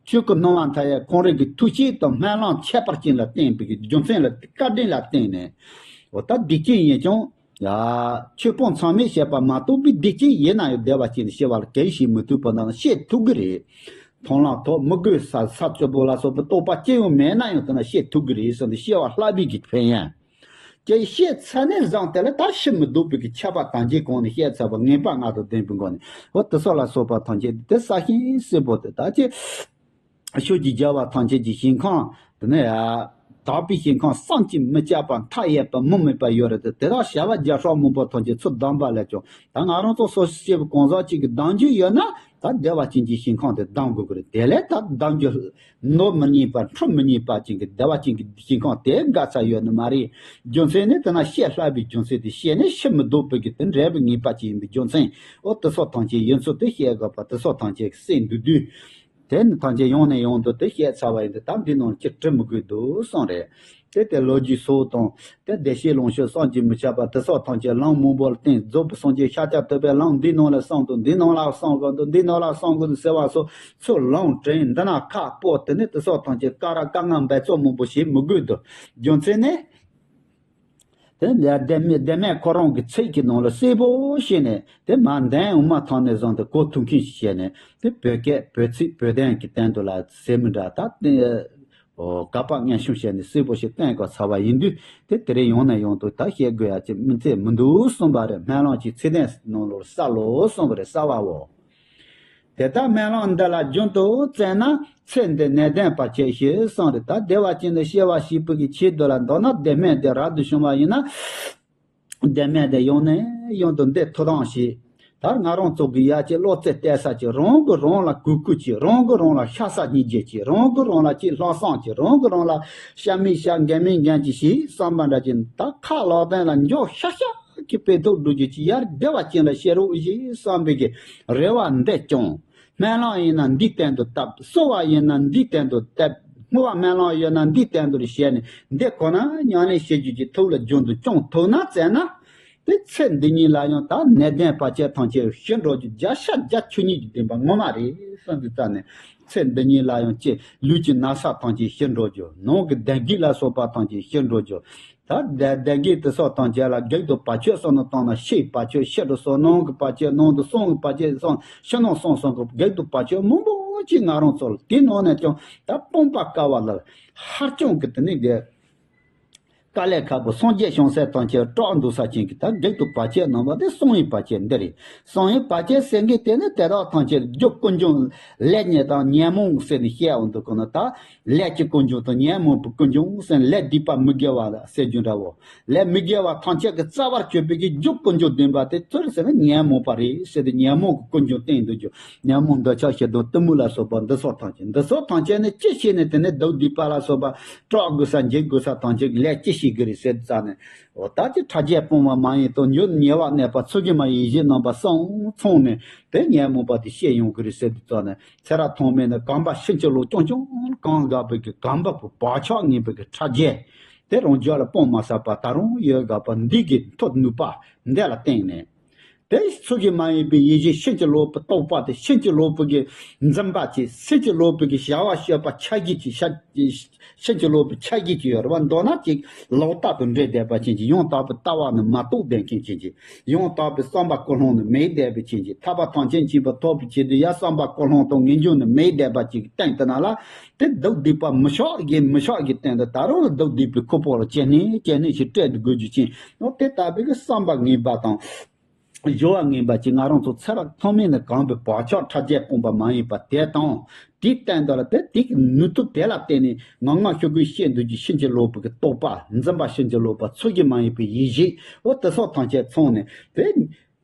ཆོས་སྐུ་སྣང་བ་མཐའ་ཡས་ཁོང་རང་གི་ཐུགས་བསྐྱེད་དང་སྨོན་ལམ་ཁྱད་པར་ཅན་ལ་བརྟེན་པའི་གི་རྒྱུ་མཚན་ལ་བཀའ་དྲིན་ལ་བརྟེན་ནས། འོ་ད་སྡིག་ཅན་ཡིན་ཀྱང་། ཡ། ཆོས་སྤོང་ཚང་མས་བྱས་པ་མ་གཏོགས་པའི་སྡིག་ཅན་ཡིན་ན་ཡང་བདེ་བ་ཅན་དུ་སྐྱེ་བ་ལ་གལ་ཞིག་མི་ཐུབ་པ་ན་སྐྱེ་ཐུབ་ཀྱི་རེད། མཐོང་ལམ་ཐོབ། མི་དགོས་ས་ས་བཅུ་པོ་ལ་སོགས་པའི་རྟོགས་པ་ཅི་ཡང་མེད་ན་ཡང་དེ་ན་ཤེས་ཐུབ་ཀྱི་རེད་ཟེར་ནས་སྐྱེ་བ་ལྷག་པའི་གི་ཕན་ཡོན། ཀྱེ་ཤེས་ཚར་ནས་བཟུང་དེ་ལ་ད་ཤི་མི་ལྡོག་པའི་གི་ཁྱབ་པ་དང་རྗེས་གོང་ནས་བཤད་ཚར་བ་ངེས་པ་ལྔ་དང་ལྡན་པའི་སྒོ་ནས། འོ་དེ་སོགས་ལ་སོགས་པ་ཐམས་ཅད་དེ་གསལ་ཞིང་གསལ་པོ་དེ་ད་ཅི། ཆོས་ཀྱི་རྒྱལ་བ་ཐམས་ཅད་ཀྱི་ཞིང་ཁམས་དེ་ནས་ཡ། དག་པའི་ཞིང་ཁམས་བསམ་གྱིས་མི་ཁྱབ་པ་མཐའ་ཡས་པ་མུ་མེད་པ་ཡོད་རེད་དེ། དེ་དག་བྱ་བ་རྒྱ་ཕྲག་མང་པོ་ཐམས་ཅད་ཚུར་བསྡམས་པ་ལས་ཀྱང་ད་ང་རང་ཚོ་སོ་སོ་སྐྱེ་བོ་གང་ཟག་གཅིག་གི་བསྡམ་རྒྱུ་ཡོད་ན་ད་བདེ་བ་ཅན་གྱི་ཞིང་ཁམས་དེ་བསྡམ་དགོས་ཀྱི་རེད། དེ་ལས་ད་བསྡམ་རྒྱུ་ནོར་མི་རྙེད་པ་འཕྲོ་མི་རྙེད་པ་ཅན་གྱི་བདེ་བ་ཅན་གྱི་ཞིང་ཁམས་དེ་དགའ་ཚར་ཡོད་ནི་མ་རེད། རྒྱུ་མཚན་ནི་དེ་ན་ཤེས་ལྷག་པའི་རྒྱུ་མཚན་དེ་ཤེས་ནས་ཤི་མི་ལྡོག་པའི་གི་དེ་འབྲས་བུ་ངེས་པ་ཅན་ཡིན་པའི་རྒྱུ་མཚན། འོ་དེ་སོགས་ཐམས་ཅད་ཡིན་ཚུལ་དེ་བཤད་དགོས་པ་དེ་སོགས་ཐམས་ཅད་སེམས་འདུས་དུས། དེ་ནི་ཐམས་ཅད་ཡོང་ནས་ཡོང་དུ་དེ་བཤད་ཚར་བ་ཡིན་དུས་ད་འདི་ནང་ཅི་བྲི་མི་དགོས་འདུག་གསུངས་རེད། དེ་དེ་ལོ་རྒྱུས་སོགས་དང་དེ་བདེ་གཤེགས་ལོངས་སྤྱོད་བསམ་གྱིས་མི་ཁྱབ་པ་དེ་སོགས་ཐམས་ཅད་ལམ་མང་པོ་ལ་བརྟེན་རྫོགས་པའི་སངས་རྒྱས་ཤཱཀྱ་ཐུབ་པའི་ལམ་འདི་ནང་ལ་གསུངས་འདུག་འདི་ནང་ལ་གསུངས་དགོས་འདུག་འདི་ནང་ལ་གསུངས་དགོས་འདུག་ཟེར་བ་སོགས་ཚུར་ལམ་དྲན་འདི་ན་ཁ་སྤོ་དེ་ནི་དེ་སོགས་ཐམས་ཅད་ཀ་ར་དཀའ་ངལ་འབད་རྩོལ་མང་པོ་བྱེད་མི་དགོས་འདུག་རྒྱུ་མཚན་ནི། དེ་ལྡན་མིན་ལྡན་མིན་ཁོ་རང་གི་ཚིག་གི་ནང་ལ་གསལ་པོ་བཤད་ནས་དེ་མ་ལྡན་འོང་མ་ཐང་ནས་བཟུང་སྟེ་གོ་ཐུབ་མཁན་ཞིག་བྱས་ནས་དེ་བོད་སྐད་བོད་ཚིག་བོད་དོན་གྱི་སྟེང་དུ་ལ་ཟེར་མི་འདྲ་ད་དེ་ག་པ་སྔན་བྱུང་བྱས་ནས་གསལ་པོ་ཞིག་བསྟན་དགོས་ཚར་བ་ཡིན་དུས་དེ་དེ་རིང་ཡོང་ནས་ཡོང་དུས་ད་བཤད་དགོས་ཡ་ཅིག་མི་ཚེ་མི་འདུག་གསུངས་པ་རེད། སྨོན་ལམ་གྱི་ཚིག་དོན་ནང་ལོགས་གསལ་ལོ་གསུངས་པ་རེད། གསལ་བའོ། དེ་ལྟར་སྨོན་ལམ་འདི་ལ་རྒྱུན་དུ་བཙལ་ན་ཚེ་འདི་ནད་ལྡན་བར་ཆད་ཞི་གསུངས་རེད། ད་བདེ་བ་ཅན་དུ་སྐྱེ་བ་ཞིག་པོ་གི་ཆེད་དུ་ལ་མདོར་ན་ལྡན་མིན་དེ་རབ་ཏུ་བྱུང་བ་ཡིན་ན། ལྡན་མིན་དེ་ཡང་ནས་ཡང་དུ་འདི་ཐུགས་དམ་བཞེས། ད་ང་རང་ཚོ་གི་ཡ་གྱི་བློ་རྩེ་གཏད་ས་ཀྱི་རང་གི་རང་ལ་གུས་བཀུར་གྱི་རང་གི་རང་ལ་ཤ་ཚ་སྙིང་རྗེ་གྱི་རང་གི་རང་ལ་ཅིག་ལྷག་བསམ་གྱི་རང་གི་རང་ལ་ཤ་མིན་ཤ་འགན་མིན་འགན་གྱི་ཞིག་བསམ་པ་འདྲ་ཅིག་ད་ཁ་ལག་སྟེང་ལ་འཇོག་ཤ་ཤ། གི་དཔེ་ཐོག་འགྲོ་རྒྱུ་ཅི་ཡར་བདེ་བ་ཅན་ལ་ཤེས་རོགས་ཞེས་བསམ་པའི་གི་རེ་བ་འདི་སྐྱོང་། སྨོན་ལམ་ཡིན་ན་འདིའི་སྟེང་དུ་བཏབ། གསོལ་བ་ཡིན་ན་འདིའི་སྟེང་དུ་བཏབ། བསྔོ་བ་སྨོན་ལམ་ཡོད་ན་འདིའི་སྟེང་དུ་བྱས་ནས་འདི་ཁོ་ན་ཉམས་ལེན་བྱེད་རྒྱུ་ཅིག་ཐུགས་ལ་རྒྱུན་དུ་སྐྱོང་ཐུབ་ན་བཙལ་ན། དེ་ཚེ་འདི་ཉིད་ལ་ཡང་ད་ནད་ལྡན་བར་ཆད་ཐམས་ཅད་ཞི་འགྲོ་རྒྱུ་བརྒྱ་ཆ་བརྒྱ་ཆོས་ཉིད་ཀྱི་བདེན་པ་ངོ་མ་རེད་བསམ་དུས་ཙ་ནས་ཚེ་འདི་ཉིད་ལ་ཡང་ཅི་ལུས་ཀྱི་ན་ཚ་ཐམས་ཅད་ཞི་འགྲོ་རྒྱུ་ནང་གི་ལྡན་གྱི་ལ་སོགས་པ་ཐམས་ཅད་ཞི་འགྲོ་རྒྱུ། ད་བདེ་བདེ་དགེ་དེ་སོགས་དང་བཅས་ལ་བགེགས་དང་བར་ཆད་སོགས་ནི་བཏང་ན་ཕྱིའི་བར་ཆད་ཕྱི་དྲོ་སོགས་ནང་གི་བར་ཆད་ནང་དུ་གསང་གི་བར་ཆད་སོགས་ཕྱི་ནང་གསང་གསུམ་གྱི་བགེགས་དང་བར་ཆད་མང་པོ་ཅིག་ང་རང་ཚོ་ལ་དེ་ནང་ནས་ཀྱང་ད་སྤོང་པ་དཀའ་བ་ལ་ཧ་ཅང་གི་དེ་ནི་དགེ་དཀའ་ལས་ཁག་པོ་སངས་རྒྱས་བྱང་སེམས་དང་བཅས་སྐྲག་འདུག་ས་ཅན་གྱི་ད་བགེགས་དང་བར་ཆད་རྣམ་པ་དེ་གསང་བའི་བར་ཆད་འདི་རེད། གསང་བའི་བར་ཆད་ཟེར་མཁན་དེ་ནི་དེ་དག་ཐམས་ཅད་རྒྱུ་ཀུན་འབྱུང་ལས་ཉོན་དང་ཉོན་མོངས་ཟེར་ནས་བཤད་འོང་འདུག་གོ་ན་ད། ལས་ཀྱི་ཀུན་འབྱུང་དང་ཉོན་མོངས་པའི་ཀུན་འབྱུང་ཟེར་ནས་ལས་སྡིག་པ་མི་དགེ་བ་ཟེར་རྒྱུ་འདྲ་བོ། ལས་མི་དགེ་བ་ཐམས་ཅད་ཀྱི་རྩ་བར་གྱུར་པའི་གི་རྒྱུ་ཀུན་འབྱུང་བདེན་པ་དེ་ཚུར་ཟེར་ན་ཉོན་མོངས་པ་རེད་ཟེར་ཏེ་ཉོན་མོངས་ཀྱི་ཀུན་འབྱུང་བསྟན་འདུག་རྒྱུ། ཉོན་མོངས་འདོད་ཆགས་ཞེ་སྡང་གཏི་མུག་ལ་སོགས་པ་འདི་སོགས་ཐམས་ཅད་འདི་སོགས་ཐམས་ཅད་ནི་ཅི་བྱས་ནས་དེ་ནས་སྡུག་སྡིག་པ་ལ་སོགས་པ་སྐྲག་དགོས་ས་འཇིགས་དགོས་ས་ཐམས་ཅད་ཀྱི་ལས་ཅི་བྱེད་དགོས་རེད་ཟེར་ཙ་ནས། འོ་ད་ཅི་ཕྲ་རྒྱས་སྤོང་བ་མ་ཡིན་དང་ཉོན་ཉེ་བར་གནས་པ་ཚུལ་གྱིས་མ་ཡིན་གཞི་རྣམ་པ་གསུམ་ཚང་ནས་དེ་ཉོན་མོངས་པ་དེ་ཤེས་ཡོང་གི་རེད་ཟེར་དུས་ཙ་ནས། ཚེ་རབས་ཐོག་མེད་ནས་གོམ་པ་ཕྱིན་ཅི་ལོག་རྐྱང་རྐྱང་གང་དགའ་བའི་གི་གོམ་པ་པོ་བག་ཆགས་ངན་པའི་གི་ཕྲ་རྒྱས། དེ་རང་རྒྱུད་ལ་སྤོང་མ་ཟད་པ་ད་རུང་ཡོད་དགའ་བ་འདི་གི་མཐོ་ནུས་པ་འདི་ལ་བརྟེན་ནས། དེ་ཚུལ་གྱིས་མ་ཡིན་པའི་ཡིད་བཞིན་ཕྱིན་ཅི་ལོག་པའི་རྟོག་པ་དེ་ཕྱིན་ཅི་ལོག་པའི་གི་འཛིན་པ་ཅིག་ཕྱིན་ཅི་ལོག་པའི་གི་བྱ་བ་སྤྱོད་པ་ཆ་རྒྱུས་ཅིག་བྱ། ཕྱིན་ཅི་ལོག་པའི་ཆ་རྒྱུས་ཅིག་ཡོད་རེད་བ། མདོར་ན་ཅིག་ལོག་ལྟ་དང་འདྲེས་བསྡད་པ་ཅན་གྱི་ཡང་དག་པའི་ལྟ་བ་ནི་མ་རྟོགས་ལྡན་མཁན་ཅན་གྱི་ཡང་དག་པའི་བསམ་པ་ཀུན་སློང་ནི་མེད་བསྡད་པའི་ཅན་གྱི་ཐར་པ་ཐམས་ཅད་མཁྱེན་པ་ཐོབ་པའི་ཆེད་དུ་ཡང་བསམ་པ་ཀུན་སློང་དང་ངེས་འབྱུང་ནི་མེད་བསྡད་པ་ཅིག་གི་སྟེང་དུ་ན་ལ་དེ་སྡུག་སྡིག་པ་མི་ཆོག་གི་མི་ཆོག་གི་སྟེང་དུ་ད་རུང་སྡུག་སྡིག་པའི་ཁུར་པོ་ལ་ཇེ་ནས་ཇེ་ནས་ཞིག་སྤྲད་དུ་དགོས་རྒྱུ་ཅན་ནོ། དེ་ལྟ་བུའི་གི་བསམ་པ་ངན་པ་དང་། སྦྱོར་བ་ངན་པ་ཅིག་ང་རང་ཚོ་ཚེ་རབས་ཐོག་མེད་ནས་གོམས་པའི་བག་ཆགས་ཕྲ་རྒྱས་སྤངས་པ་མ་ཡིན་པ་དེ་དང་དེའི་སྟེང་དུ་ལ་དེ་དེ་གི་ནུས་སྟོབས་དེ་ལ་བརྟེན་ནས་ངང་ངམ་ཤུགས་ཀྱིས་ཤེས་འདོད་ཀྱི་ཕྱིན་ཅི་ལོག་པའི་གི་རྟོག་པ་འཛིན་པ་ཕྱིན་ཅི་ལོག་པ་ཚུལ་གྱིས་མ་ཡིན་པའི་ཡིད་བཞིན་འོ་དེ་སོགས་ཐམས་ཅད་ཚང་ནས་དེ་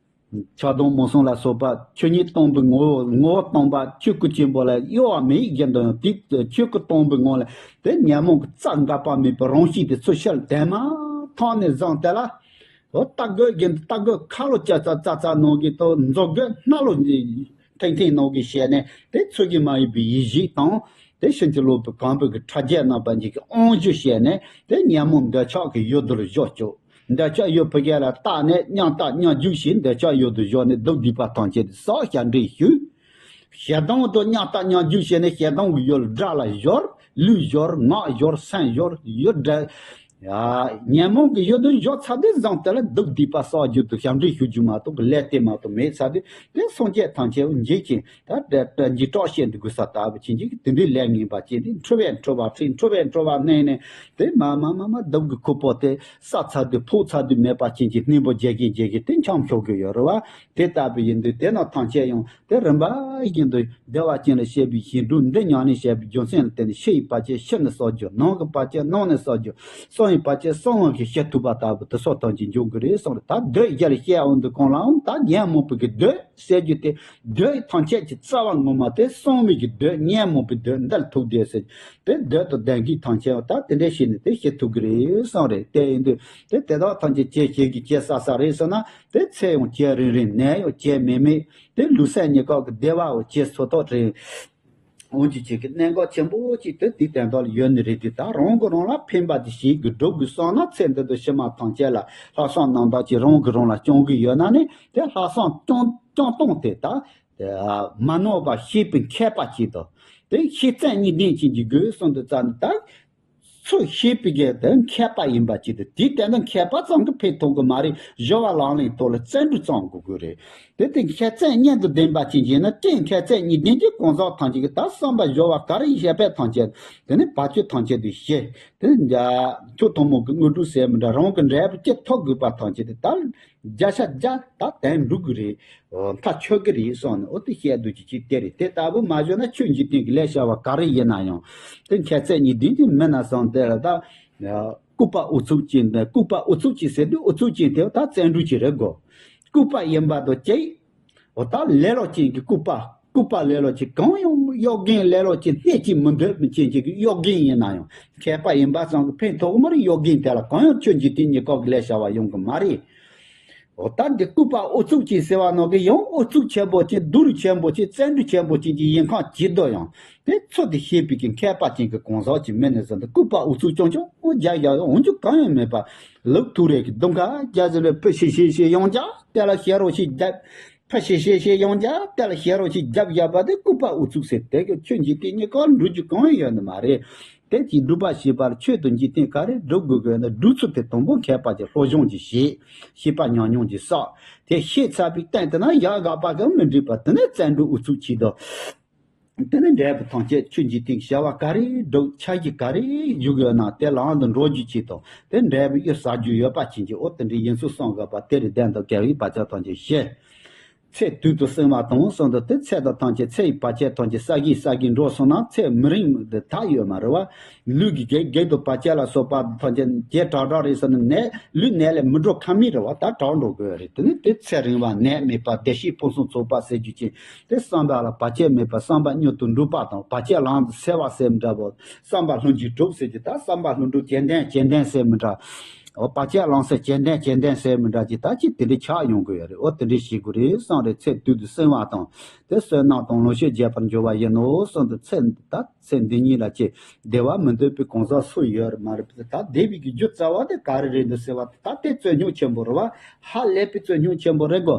ཆགས་སྡང་མུན་གསུམ་ལ་སོགས་པ་ཆོས་ཉིད་སྟོང་པའི་ངོ་བོ་ངོ་བོ་སྟོང་པ་ཆོས་སྐུ་ཆེན་པོ་ལ་གཡོ་བ་མེད་བཞིན་དུ་ཡང་དེ་ཆོས་སྐུ་སྟོང་པའི་ངང་ལ་དེ་ཉོན་མོངས་ཀྱི་རྩ་འགག་པ་མེད་པའི་རང་བཞིན་དེ་ཚུལ་ཤར་དེ་མ་ཐོག་ནས་བཟུང་དེ་ལ། འོ་ལྟ་དགོས་ཀྱི་ལྟ་དགོས་ཁ་ལོ་ཅག་ཙག་ཙག་ཙག་ནང་གི་ཏོ་འཛོ་དགོས་སྣ་ལོ་ཐེང་ཐེང་ནང་གི་བྱས་ནས་དེ་ཚུལ་གྱིས་མ་ཡིན་པའི་ཡིད་བཞིན་དང་དེ་ཕྱིན་ཅི་ལོག་པའི་གོམས་པའི་གི་ཕྲ་རྒྱས་རྣམ་པ་གཉིས་ཀྱི་དབང་བསྒྱུར་བྱས་ནས་དེ་ཉོན་མོངས་འདོད་ཆགས་ཀྱི་ཡུལ་དུ་བཞག་བཅུག་འདོད་ཆགས་ཡུལ་ཕ་གི་ལ་བཏགས་ནས་མཉམ་བཏགས་མཉམ་འཇུག་བྱས་འདོད་ཆགས་ཡུལ་དུ་བཞག་ནས་སྡུག་སྡིག་པ་ཐམས་ཅད་དེ་སོགས་བྱ་འདྲེན་ཞུས། ཞེ་སྡང་དུ་མཉམ་བཏགས་མཉམ་འཇུག་བྱས་ནས་ཞེ་སྡང་གི་ཡུལ་དགྲ་ལ་སྦྱོར། ལུས་སྦྱོར། ངག་སྦྱོར། སེམས་སྦྱོར། ཡུལ་དགྲ། ཡ། ཉོན་མོངས་ཀྱི་གཡུལ་དུ་འཇོག་ཚར་དུས་བཟང་དེ་ལ་སྡུག་བསྡུས་པ་བསགས་རྒྱུ་དང་ཞབས་འདྲེན་ཞུ་རྒྱུ་མ་གཏོགས་ཀྱི་ལས་དེ་མ་གཏོགས་མེད་ཚར་དུས་དེ་སངས་རྒྱས་ཐམས་ཅད་འཇིགས་ཤིང་ད་འཇིགས་སྐྲག་བྱེད་འདི་དགོས་ས་ལྟ་བུ་ཕྱིན་ཅིག་དེ་འདྲའི་ལས་ངན་པ་ཅན་དེ་འཁྲུལ་བས་འཁྲུལ་བ་ཁྲིད། འཁྲུལ་བས་འཁྲུལ་བ་མནན་ནས་དེ་མ་མ་མ་མ་སྡུག་གི་ཁུར་པོ་དེ་བསགས་ཚར་དུས་ཕོག་ཚར་དུས་མེད་པ་ཅན་གྱི་སྙིང་པོ་བརྗེ་གིན་བརྗེ་གིན་དེ་འཁྱམས་ཤོར་གི་ཡོད་རེད་བ། དེ་ལྟ་བུ་ཡིན་དུས་དེ་རྣམས་ཐམས་ཅད་ཡང་དེ་རིམ་པ་བཞིན་དུ་བདེ་བ་ཅན་ལ་སྐྱེ་བའི་ཞིང་སྒྲུབ་འདི་ཉམས་ལེན་བྱས་པའི་རྒྱུ་མཚན་ལ་བརྟེན་ནས་ཕྱི་ཡི་བར་ཆད་ཕྱི་ནས་བསལ་རྒྱུ། ནང་གི་བར་ཆད་ནང་ནས་བསལ་རྒྱུ། གསང་བའི་བར་ཆད་གསང་བ་གིས་ཞི་ཐུབ་པ་ལྟ་བུ་དེ་སོགས་ཐམས་ཅད་འབྱུང་གི་རེད་གསུངས་རེད། ད་འདོད་རྒྱལ་བཤད་འོང་དུས་གང་ལའང་ད་ཉོན་མོངས་པའི་གི་འདོད་ཟེར་རྒྱུ་དེ་འདོད་ཐམས་ཅད་ཀྱི་རྩ་བ་ངོ་མ་དེ་གསང་བའི་གི་འདོད་ཉོན་མོངས་པའི་འདོད་འདི་ལ་ཐུག་བསྡད་ཟེར་དེ་འདོད་དང་ལྡན་གྱི་ཐམས་ཅད་ད་དེ་འདྲ་བྱས་ནས་དེ་ཞི་ཐུབ་ཀྱི་རེད་གསུངས་རེད། དེ་ཡིན་དུས་དེ་དེ་དག་ཐམས་ཅད་ཇེ་ཞི་གི་ཇེ་སག་སག་རེད་ཟེར་ན་དེ་ཚེ་ཡང་ཇེ་རིང་རིང་ནད་ཡང་ཇེ་མེད་མེད་དེ་ལུས་སེམས་གཉིས་ཀ་གི་བདེ་བའང་ཇེ་སོ་ཐོག་རིང་འོང་རྒྱུ་བྱེད་ཀྱི་གནད་འགག་ཆེན་པོ་གཅིག་དེ་དེའི་དོན་དག་ལ་ཡོད་ནི་རེད། དེ་ད་རང་གིས་རང་ལ་ཕན་པ་དེ་བྱེད་དགོས་སྒྲུབ་དགོས་བསམ་ན་ཚེ་འདི་དང་ཕྱི་མ་ཐམས་ཅད་ལ་ལྷག་བསམ་རྣམ་དག་ཅིག་རང་གིས་རང་ལ་བསྐྱང་གི་ཡོད་ན་ནི་དེ་ལྷག་བསམ་བསྐྱང་བསྐྱང་སྟངས་དེ་ད་མ་ནོར་བ་ཤེས་པའི་མཁས་པ་ཅིག་དང་དེ་ཤེས་ཚད་གཉིས་ལྡན་ཅིག་འཇུག་དགོས་གསུངས་དུས་ཙམ་ནི་ད། ཚུལ་ཤེས་པའི་གི་དེ་མཁས་པ་ཡིན་པ་ཅིག་དང་དེའི་སྟེང་དུ་མཁས་པ་ཙམ་གྱིས་ཕན་ཐོགས་གི་མ་རེད། སྦྱོར་བ་ལམ་ལྷོང་ཐོག་ལ་བརྩོན་འགྲུས་ཙམ་དགོས་དགོས་རེད། དེ་དེ་མཁས་བཙན་གཉིས་དང་ལྡན་པ་ཅིག་ཡིན་ན་རྐྱེན་མཁས་བཙན་གཉིས་ལྡན་གྱི་གང་ཟག་ཐམས་ཅད་ཀྱིས་ད་བསམ་པ་སྦྱོར་བ་ག་རེ་བྱས་པས་ཐམས་ཅད་དེ་ནི་བར་ཆད་ཐམས་ཅད་དུ་ཞི། དེ་ནི་ཁྱོད་ཐུན་མོང་གི་དངོས་གྲུབ་ཟེར་མི་འདྲ་རང་གི་འབྲས་བུ་ཅི་ཐོབ་དགོས་པ་ཐམས་ཅད་དེ་ད། བརྒྱ་ཆ་བརྒྱ་ད་དོན་འགྲུབ་གི་རེད། མཐའ་ཆོད་གི་རེད་གསུངས་ནས་འོ་དེ་བཤད་དུས་ཀྱི་ཅིག་དེ་རེད། དེ་ལྟ་བུ་མ་བྱུང་ན་ཆོས་འཇིག་རྟེན་གྱི་ལས་བྱ་བ་ག་རེ་ཡིན་ན་ཡང་དེ་མཁས་བཙན་གཉིས་ལྡན་གྱི་མི་སྣ་ཚང་དེ་ལ་ད་ལྐུགས་པ་ཨུ་ཚུགས་ཅན་དེ་ལྐུགས་པ་ཨུ་ཚུགས་ཅན་ཟེར་དུས་ཨུ་ཚུགས་ཅན་དེ་ད་བརྩོན་འགྲུས་ཀྱི་རེད་གོ། ལྐུགས་པ་ཡིན་པ་དང་གཅིག་འོ་ད་ལེ་ལོ་ཅན་གྱི་ལྐུགས་པ་ལྐུགས་པ་ལེ་ལོ་ཅན་གང་ཡང་གཡོ་རྒན་ལེ་ལོ་ཅན་སྣེ་གཅིག་མི་འདོད་མི་ཅན་ཅིག་གི་གཡོ་རྒན་ཡིན་ན་ཡང་མཁས་པ་ཡིན་པ་ཙམ་གྱིས་ཕན་ཐོགས་མ་རེད། གཡོ་རྒན་དེ་ལ་གང་ཡང་ཆོས་འཇིག་རྟེན་གཉིས་ཀ་གི་ལས་བྱ་བ་ཡོང་གི་མ་རེད། འོ་ད་འདི་ལྐུགས་པ་ཨུ་ཚུགས་ཅན་ཟེར་བ་ནང་གི་ཡང་ཨུ་ཚུགས་ཆེན་པོ་ཅན་སྡུག་རུས་ཆེན་པོ་ཅན་བརྩོན་འགྲུས་ཆེན་པོ་ཅན་གྱི་ཡིན་ཁང་ཇི་ལྟར་ཡང་དེ་ཚོ་དེ་ཤེས་པའི་གི་མཁས་པ་ཅན་གྱི་གང་ཟག་ཅིག་མིན་ནས་ཟེར་འདི་ལྐུགས་པ་ཨུ་ཚུགས་ཅང་ཅང་འོ་རྒྱ་ཡ་འོང་རྒྱུ་གང་ཡང་མེད་པ། ལུག་ཐུག་རེས་ཀྱི་གདུང་ཁ་རྒྱ་ཟེར་ལ་ཕུ་ཤི་ཤི་ཤི་ཡོང་རྒྱ་དེ་ལ་ཤེས་རོགས་ཤིག་རྒྱབ། ཕ་ཤེ་ཤེ་ཤེ་ཡོང་རྒྱ་དེ་ལ་ཤེས་རོགས་ཤིག་རྒྱབ་བཞག་པ་དེ་ལྐུགས་པ་ཨུ་ཚུགས་ཟེར། དེ་གི་ཆོས་འཇིག་རྟེན་གཉིས་ཀ་འགྲུབ་རྒྱུ་གང་ཡང་ཡོད་ནི་མ་རེད། དེ་གྱིས་སྒྲུབ་པ་བྱེད་པར་ཆོས་དང་འཇིག་རྟེན་ག་རེ་སྒྲུབ་དགོས་དགོས་ན་སྒྲུབ་ཚུལ་དེ་དང་པོ་མཁས་པ་གྱི་སློབ་སྦྱོང་གྱིས་བྱེད། ཤེས་པ་ཉམས་མྱོང་གྱིས་བསགས། དེ་ཤེས་ཚར་བའི་སྟེང་དུ་ན་ཡག་དགག་པ་གང་མི་འགྲིག་པ་དེ་ནས་བརྩོན་འགྲུས་ཨུ་ཚུགས་བྱེད་དོ། དེ་ནས་འབྲས་བུ་ཐམས་ཅད་ཆོས་འཇིག་རྟེན་གྱི་བྱ་བ་ག་རེ་སྒྲུབ་འཆར་གཞི་ག་རེ་བཞུགས་ཡོད་ན་དེ་ལམ་དུ་འགྲོ་རྒྱུ་ཅིག་དང་དེ་འབྲས་བུ་གཡུར་ཟ་རྒྱུ་ཡོད་པ་ཅན་གྱི་འོ་དེ་འདྲའི་ཡིན་ཚུལ་གསུང་དགོས་པ་དེ་རེད། ལྡན་དང་བྲལ་བའི་བར་ཆད་ཐམས་ཅད་ཞི། ཚེ་དུས་དང་བསྲིང་བ་དང་གསུམ་དུ་དེ་ཚེ་དང་ཐམས་ཅད་ཚེ་ཡི་བར་ཆད་ཐམས་ཅད་བསགས་ཀྱིན་བསགས་ཀྱིན་འགྲོ་སོང་ན་ཚེ་མི་རིང་དུ་ཐག་ཡོད་མ་རེད་བ། ལུས་ཀྱི་གེགས་གེགས་དང་བར་ཆད་ལ་སོགས་པ་ཐམས་ཅད་བརྒྱལ་དྲག་དྲག་རེད་ཟེར་ན་ནད་ལུས་ནད་ལས་མི་འགྲོ་ཁ་མིག་རེད་བ། ད་དྲག་འགྲོ་དགོས་རེད། དེ་ནི་དེ་ཚེ་རིང་བ་ནད་མེད་པ་བདེ་གཤེགས་ཕུན་སུམ་ཚོགས་པ་ཟེར་རྒྱུ་ཅན་དེ་བསམ་པ་ལ་བར་ཆད་མེད་པ་བསམ་པ་མྱུར་དུ་འགྲུབ་པ་དང་བར་ཆད་ལམ་དུ་སེལ་བ་ཟེར་མི་འདྲ་བོ། བསམ་པ་ལྷུན་གྱིས་གྲུབ་ཟེར་གྱི་ད་བསམ་པ་ལྷུན་གྲུབ་ཇེ་ལྡན་ཇེ་ལྡན་ཟེར་མི་འདྲ། འོ་བར་ཆད་ལམ་སེལ་ཇེ་ལྡན་ཇེ་ལྡན་ཟེར་མི་འདྲ་གྱི་ད་ཅི་དེ་འདྲའི་ཆགས་ཡོང་གི་ཡོད་རེད། འོ་དེ་འདྲའི་ཞིག་དགོས་རེད་བསམ་རེད། ཚེ་དུས་དུ་བསྲིང་བ་དང་དེ་བསོད་ནམས་དང་ལོངས་སྤྱོད་རྒྱས་པར་འགྱུར་བ་ཡིན་ནོ་གསུངས་ཏེ་ཚེ་ད་ཚེ་འདི་ཉིད་ལ་ཅི་བདེ་བ་མི་འདོད་པའི་གང་ཟག་སུ་ཡོད་རེད་མ་རེད། ད་བདེ་བའི་གི་རྒྱུ་རྩ་བ་དེ་ག་རེ་རེད་འདུག་ཟེར་བ་ད་དེ་རྩོད་རྙོག་ཆེན་པོ་རེད་བ། ཧ་ལས་པའི་རྩོད་རྙོག་ཆེན་པོ་རེད་གོ།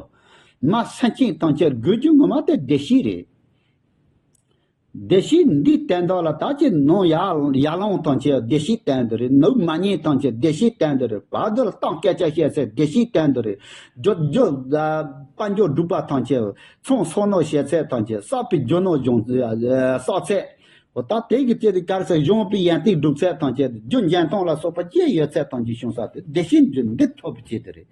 མ་སེམས་ཅན་ཐམས་ཅད་དགོས་རྒྱུ་ངོ་མ་དེ་བདེ་སྐྱིད་རེད། བདེ་སྐྱིད་འདིའི་དོན་དག་ལ་ད་ཅི་ནང་ཡར་ཡར་ལངས་ཐམས་ཅད་བདེ་སྐྱིད་སྟོན་འདི་རེད། ནུབ་མ་ཉལ་ཐམས་ཅད་བདེ་སྐྱིད་སྟོན་འདི་རེད། བར་དུ་ལ་གཏམ་སྐད་ཆ་བཤད་ཚེ་བདེ་སྐྱིད་སྟོན་འདི་རེད། རྒྱུ་རྒྱུ་དཔལ་འབྱོར་སྒྲུབ་པ་ཐམས་ཅད་ཚོང་སོགས་ནོར་བྱེད་ཚད་ཐམས་ཅད་བསགས་པའི་རྒྱུ་ནོར་གཞུང་བསགས་ཚད། འོ་ད་དེ་གི་དེ་དེ་གར་ཚད་གཞུང་པའི་ཡན་ཏིག་སྒྲུབ་ཚད་ཐམས་ཅད་རྒྱུ་འཇོན་ཐང་ལ་སོགས་པ་ཅི་ཡོད་ཚད་ཐམས་ཅད་བྱུང་ས་དེ་བདེ་སྐྱིད་འདི་ཐོབ་པའི་ཆེད་དུ་རེད།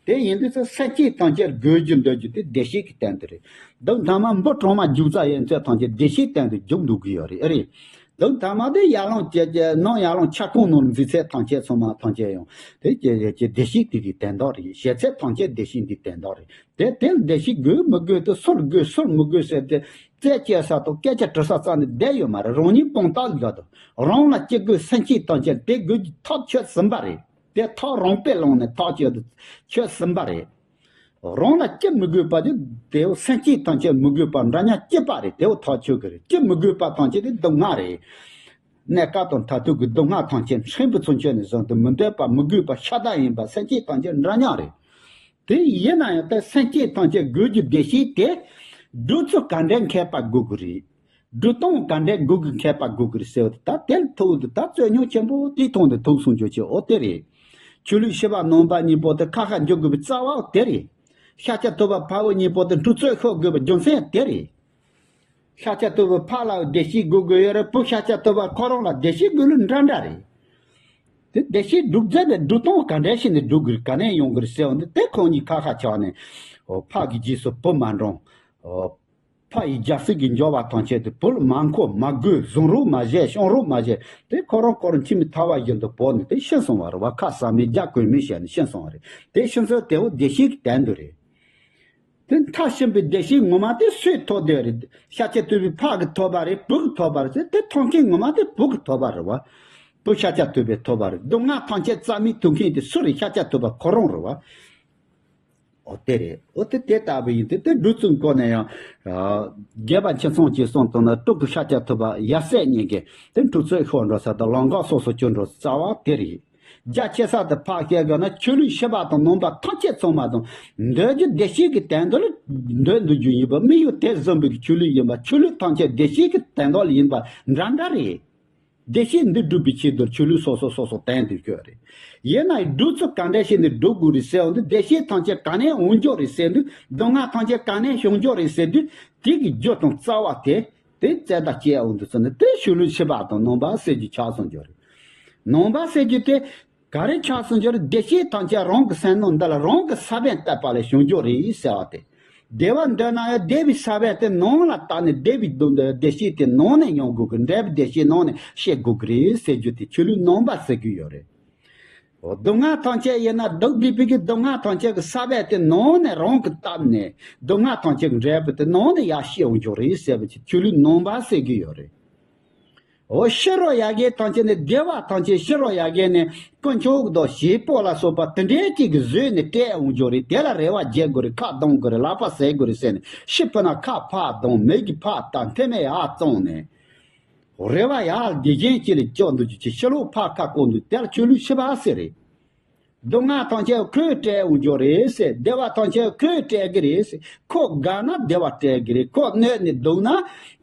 དེ་ཡིན་དུས་ཚེ་སེམས་ཅན་ཐམས་ཅད་དགོས་རྒྱུ་འདོད་རྒྱུ་དེ་བདེ་སྐྱིད་ཀྱི་སྟེང་དུ་རེད། སྡུག་ཐ་མ་འབུ་གྲང་མོ་རྒྱུག་ཙམ་ཡན་ཚད་ཐམས་ཅད་བདེ་སྐྱིད་སྟེང་དུ་རྒྱུག་འདུག་གི་ཡོད་རེད། ཨེ་རེད། སྡུག་ཐ་མ་དེ་ཡར་ལངས་ཀྱི་ནང་ཡར་ལངས་ཆ་ཁུང་ནང་འཛུལ་ཚད་ཐམས་ཅད་ཚང་མ་ཐམས་ཅད་ཡང་དེ་ཀྱི་ཀྱི་བདེ་སྐྱིད་དེ་གི་དོན་དག་རེད། ཞེ་ཚད་ཐམས་ཅད་བདེ་སྐྱིད་འདི་དོན་དག་རེད། དེ་དེ་ལ་བདེ་སྐྱིད་དགོས་མི་དགོས་དེ་སུར་དགོས་སུར་མི་དགོས་ཟེར་ཏེ་རྩད་གཅོད་ས་དང་སྐད་ཆ་དྲི་ས་རྩ་ནས་བསྡད་ཡོད་མ་རེད། རང་ཉིད་དཔང་རྟགས་དགོས་དང་རང་ལ་ཅི་དགོས་སེམས་ཅན་ཐམས་ཅད་དེ་དགོས་ཀྱི་ཐག་ཆོད་ཟིན་པ་རེད། དེ་ཐག་རང་དཔེ་བླངས་ནས་ཐག་ཆོད་ཆོད་ཟིན་པ་རེད། རང་ལ་ཅི་མི་དགོས་པ་དེ་དེའོ་སེམས་ཅན་ཐམས་ཅད་མི་དགོས་པ་འདྲ་མཉམ་སྐྱེས་པ་རེད། དེའོ་ཐག་ཆོད་གི་རེད། ཅི་མི་དགོས་པ་ཐམས་ཅད་དེ་སྡུག་བསྔལ་རེད། གནས་སྐབས་དང་མཐར་ཐུག་གི་སྡུག་བསྔལ་ཐམས་ཅད་ཕྲན་བུ་ཚུན་ཆད་ནས་བཟུང་སྟེ་མི་འདོད་པ་མི་དགོས་པ་ཤ་སྟག་ཡིན་པ་སེམས་ཅན་ཐམས་ཅད་འདྲ་མཉམ་རེད། དེ་ཡིན་ན་ཡང་ད་སེམས་ཅན་ཐམས་ཅད་དགོས་རྒྱུ་བདེ་སྐྱིད་དེ་སྒྲུབ་ཚུལ་ག་འདྲའི་མཁས་པ་དགོས་ཀྱི་རེད། སྒྲུབ་སྟངས་ག་འདྲས་དགོས་ཀྱི་མཁས་པ་དགོས་ཀྱི་རེད་ཟེར་བ་དེ་ད་དེ་ལ་ཐུག་འདུག་ད་རྩོད་རྙོག་ཆེན་པོ་དེའི་ཐོག་ནས་ཐུག་སོང་རྒྱུ་ཆེ་འོ་དེ་རེད། ཆོས་ལུགས་ཤེས་པ་ནང་པ་གཉིས་པོ་དེ་ཁ་ཁ་འཇོག་དགོས་པའི་རྩ་བ་དེ་རེད། ཤཱཀྱ་ཐུབ་པ་ཕ་བུ་གཉིས་པོ་དེ་འཁྲུག་རྩོད་ཤོར་དགོས་པའི་རྒྱུ་མཚན་དེ་རེད། ཤཱཀྱ་ཐུབ་པའི་ཕ་ལ་བདེ་སྐྱིད་དགོས་དགོས་ཡོད་རེད། བུ་ཤཱཀྱ་ཐུབ་པ་ཁོ་རང་ལ་བདེ་སྐྱིད་དགོས་ལུགས་འདྲ་འདྲ་རེད། དེ་བདེ་སྐྱིད་སྒྲུབ་རྒྱུ་དེ་སྒྲུབ་སྟངས་ག་འདྲ་ཞིག་ནས་སྒྲུབ་དགོས་རེད། ག་ནས་ཡོང་དགོས་རེད་ཟེར་བ་འདི་དེ་ཁོང་གཉིས་ཁ་ཁ་ཆགས་ནས། འོ་ཕ་གི་རྗེས་སུ་བུ་མ་འབྲང་། འོ་ཕ་ཡི་རྒྱལ་སྲིད་ཀྱི་འབྱོར་བ་ཐམས་ཅད་དེ་བུ་ལ་མ་མཁོ་མ་དགོས། བཟུང་རོགས་མ་བྱས། བཤང་རོགས་མ་བྱས། དེ་ཁོ་རང་ཁོ་རང་ཁྱིམ་མི་ཐར་བ་བཞིན་དུ་བོར་ནས་དེ་ཤི་སོང་བ་རེད་བ། ཁ་ཟ་མེད་རྒྱགས་གོས་མེད་བྱས་ནས་ཤི་སོང་བ་རེད། དེ་ཤི་ཚུལ་དེ་བོ་བདེ་སྐྱིད་ཀྱི་དོན་དུ་རེད། དེ་མཐར་ཕྱིན་པའི་བདེ་སྐྱིད་ངོ་མ་དེ་སུས་ཐོབ་བསྡད་རེད། ཤཱཀྱ་ཐུབ་པའི་ཕ་གིས་ཐོབ་པ་རེད། བུ་གིས་ཐོབ་པ་རེད། དེ་ཐོབ་མཁན་ངོ་མ་དེ་བུ་གིས་ཐོབ་པ་རེད་བ། བུ་ཤཱཀྱ་ཐུབ་པས་ཐོབ་པ་རེད། སྡུག་བསྔལ་ཐམས་ཅད་རྩ་མེད་ཐུབ་མཁན་དེ་སུ་རེད། ཤཱཀྱ་ཐུབ་པ་ཁོ་རང་རེད་བ། འོ་དེ་རེད། འོ་དེ་དེ་ལྟ་བུ་ཡིན་དུས་དེ་སྒྲུབ་ཚུལ་སྐོར་ནས་ཡང་། རྒྱལ་བ་ཁྱི་ཚང་གིས་གསུངས་དང་ན་སྤྲུལ་སྐུ་ཤཱཀྱ་ཐུབ་པ་ཡབ་སྲས་གཉིས་ཀྱིས་དེ་འཁྲུག་རྩོད་ཤོར་འགྲོ་ས་དང་ལམ་ཁ་སོ་སོ་གྱུར་འགྲོ་ས་རྩ་བ་དེ་རེད། རྒྱ་ཆེ་ས་དེ་ཕར་བཤད་དགོས་ན་ཆོས་ལུགས་ཤེས་པ་དང་ནང་པ་ཐམས་ཅད་ཚང་མ་དང་། འདོད་རྒྱུ་བདེ་སྐྱིད་ཀྱི་དོན་དག་ལ་འདོད་འདོད་རྒྱུ་ཡིན་པ། དམིགས་ཡུལ་དེ་བཟུང་བའི་ཆོས་ལུགས་ཡིན་པ། ཆོས་ལུགས་ཐམས་ཅད་བདེ་སྐྱིད་ཀྱི་དོན་དག་ལ་ཡིན་པ་འདྲ་འདྲ་རེད། བདེ་སྐྱིད་འདི་སྒྲུབ་པའི་ཆེད་དུ་ཆོས་ལུགས་སོ་སོ་སོ་སོ་དོན་དུ་བསྐྱོད་རེད། ཡིན་ན་ཡང་སྒྲུབ་ཚུལ་ག་འདྲ་ཞིག་ནས་སྒྲུབ་དགོས་རེད་ཟེར་བ་འདི། བདེ་སྐྱིད་ཐམས་ཅད་ག་ནས་འོང་རྒྱུ་རེད་ཟེར་དུས། སྡུག་བསྔལ་ཐམས་ཅད་ག་ནས་བྱུང་རྒྱུ་རེད་ཟེར་དུས། དེ་གི་རྒྱུ་དང་རྩ་བ་དེ། དེ་རྩད་ལྟ་བྱེད་འོང་དུས་ཙམ་ནས་དེ་ཆོས་ལུགས་ཤེས་པ་དང་ནང་པ་ཟེར་རྒྱུ་ཆགས་སོང་རྒྱུ་རེད། ནང་པ་ཟེར་རྒྱུ་དེ་ག་རེ་ཆགས་སོང་རྒྱུ་རེད། བདེ་སྐྱིད་ཐམས་ཅད་རང་གི་སེམས་ནང་འདི་ལ་རང་གི་ས་བོན་བཏབ་པ་ལས་བྱུང་རྒྱུ་རེད་ཟེར་བ་དེ། བདེ་བ་འདོད་ན་ཡང་བདེ་བའི་ས་བོན་དེ་ནང་ལ་བཏབ་ནས་བདེ་བའི་སྡུག་བདེ་སྐྱིད་དེ་ནང་ནས་མྱོང་དགོས་ཀྱི། འབྲས་བུ་བདེ་སྐྱིད་ནང་ནས་སྐྱེ་དགོས་ཀྱི་རེད་ཟེར་རྒྱུ་དེ་ཆོས་ལུགས་ནང་པ་ཟེར་གྱི་ཡོད་རེད། འོ་སྡུག་བསྔལ་ཐམས་ཅད་ཡིན་ན་སྡུག་བསྡུས་པའི་གི་སྡུག་བསྔལ་ཐམས་ཅད་ཀྱི་ས་བོན་དེ་ནང་ནས་རང་གིས་བཏབ་ནས། སྡུག་བསྔལ་ཐམས་ཅད་ཀྱི་འབྲས་བུ་དེ་ནང་ནས་ཡར་སྐྱེ་འོང་རྒྱུ་རེད་ཟེར་བ་ཅིག་ཆོས་ལུགས་ནང་པ་ཟེར་གྱི་ཡོད་རེད། འོ་ཤི་རོ་ཡ་གི་ཐམས་ཅད་ནི། བདེ་བ་ཐམས་ཅད་ཤི་རོ་ཡ་གི་ནི་དཀོན་མཆོག་དང་བྱེད་པོ་ལ་སོགས་པ་དེ་འདྲའི་གཅིག་གིས་བཟོས་ནས་སྤྲད་འོང་རྒྱུ་རེད། དེ་ལ་རེ་བ་རྒྱག་དགོས་རེད། ཁ་གདངས་དགོས་རེད། ལག་པ་ཟས་དགོས་རེད་ཟེར་ནས། ཤི་ཕི་ན་ཁ་ཕར་གདངས། མིག་གིས་ཕར་ལྟ། མཐེ་མོ་ཡར་བཙུགས་ནས། རེ་བ་ཡར་དེ་བཞིན་གཅིག་ལ་བཅོལ་འདུག་རྒྱུ་ཅིག་ཕྱི་ལོགས་ཕར་ཁ་བསྐོར་འདུག་དེ་ལ་ཆོས་ལུགས་ཤེས་པ་ཟེར་རེད། སྡུག་བསྔལ་ཐམས་ཅད་ཁོས་སྤྲད་འོང་རྒྱུ་རེད་ཟེར། བདེ་བ་ཐམས་ཅད་ཁོས་སྤྲད་གི་རེད་ཟེར། ཁོ་དགའ་ན་བདེ་བ་སྤྲད་གི་རེད། ཁོ་གནོད་ནས་སྡུག་ན་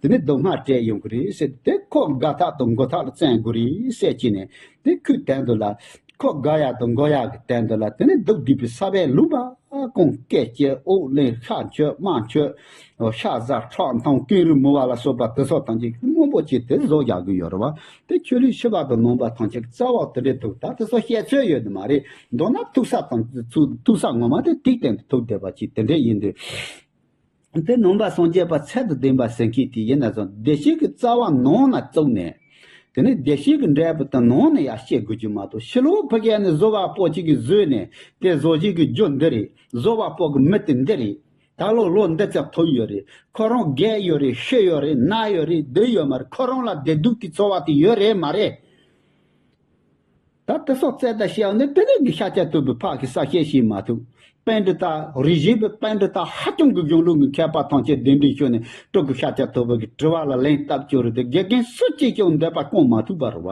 དེ་ནི་སྡུག་བསྔལ་སྤྲད་ཡོང་གི་རེད་ཟེར། དེ་ཁོ་དགའ་ཐག་དང་མགུ་ཐག་ལ་བཙན་དགོས་རེད་ཟེར་གྱི་ནས། དེ་ཁོའི་དོན་དུ་ལ། ཁོ་དགའ་ཡག་དང་མགུ་ཡག་གི་དོན་དུ་ལ། དེ་ནི་སྡུག་བསྡུས་པའི་ས་བོན་ལུང་པ་གང་། སྐེ་སྐྱེ། དབུགས་ལེན། ཤ་འཆོས། རྨ་འཆོས། ཤ་ཟ། ཁྲག་འཐུང་། ཀེང་རུས་མུར་བ་ལ་སོགས་པ་དེ་ཚོ་ཐམས་ཅད་མང་པོ་ཅིག་དེ་བཟོ་རྒྱག་གི་ཡོད་རེད་བ། དེ་ཆོས་ལུགས་ཤེས་པ་དང་ནང་པ་ཐམས་ཅད་ཀྱི་རྩ་བ་དེ་འདྲས་འདུག་ད་དེ་ཚོ་བཤད་ཚོད་ཡོད་ནི་མ་རེད། མདོར་ན་ཐུག་ས་དང་ཐུག་ཐུག་ས་ངོ་མ་དེ་དེའི་སྟེང་དུ་ཐུག་བསྡད་པ་ཅིག་དེ་འདྲས་ཡིན་དུས། དེ་ནང་པ་སངས་རྒྱས་པ་ཚད་དང་ལྡན་པ་ཟེར་མཁན་དེ་ཡིན་ན་ཙང་བདེ་སྐྱིད་ཀྱི་རྩ་བ་ནང་ན་བཙུགས་ནས། དེ་ནས་བདེ་སྐྱིད་ཀྱི་འབྲས་བུ་དེ་ནང་ནས་ཡར་སྐྱེ་དགོས་ཀྱི་མ་གཏོགས། ཕྱི་ལོགས་ཕ་གི་ནས་བཟོ་བ་པོ་གཅིག་གིས་བཟོས་ནས། དེ་བཟོ་བྱེད་ཀྱི་རྒྱུ་འདི་རེད། བཟོ་བ་པོ་གི་མི་དེ་འདི་རེད། ད་ལོ་ལོ་འདི་ཙམ་ཐོབ་ཡོད་རེད། ཁོ་རང་རྒས་ཡོད་རེད། ཤི་ཡོད་རེད། ན་ཡོད་རེད། སྡུག་ཡོད་མ་རེད། ཁོ་རང་ལ་བདེ་སྡུག་གི་འཚོ་བ་དེ་ཡོད་རེད་མ་རེད། ད་དེ་སོགས་རྩད་ལྟ་བྱས་ཡོང་ནས། དེ་ནས་གི་ཤཱཀྱ་ཐུབ་པའི་ཕ་གི་གསལ་བཤད་བྱེད་མ་ཐུབ། པཎྜི་ཏ། རིག་བྱེད་པའི་པཎྜི་ཏ་ཧ་ཅང་གི་གཞུང་ལུགས་ཀྱི་མཁས་པ་ཐམས་ཅད་གདན་འདྲེན་བྱས་ནས་སྤྲུལ་སྐུ་ཤཱཀྱ་ཐུབ་པ་གི་དྲི་བ་ལ་ལན་བཏབ་ཀྱི་ཡོད་རེད་དེ། དགེ་རྒན་སུ་གཅིག་ཀྱང་འདོད་པ་སྐོང་མ་ཐུབ་པ་རེད་བ།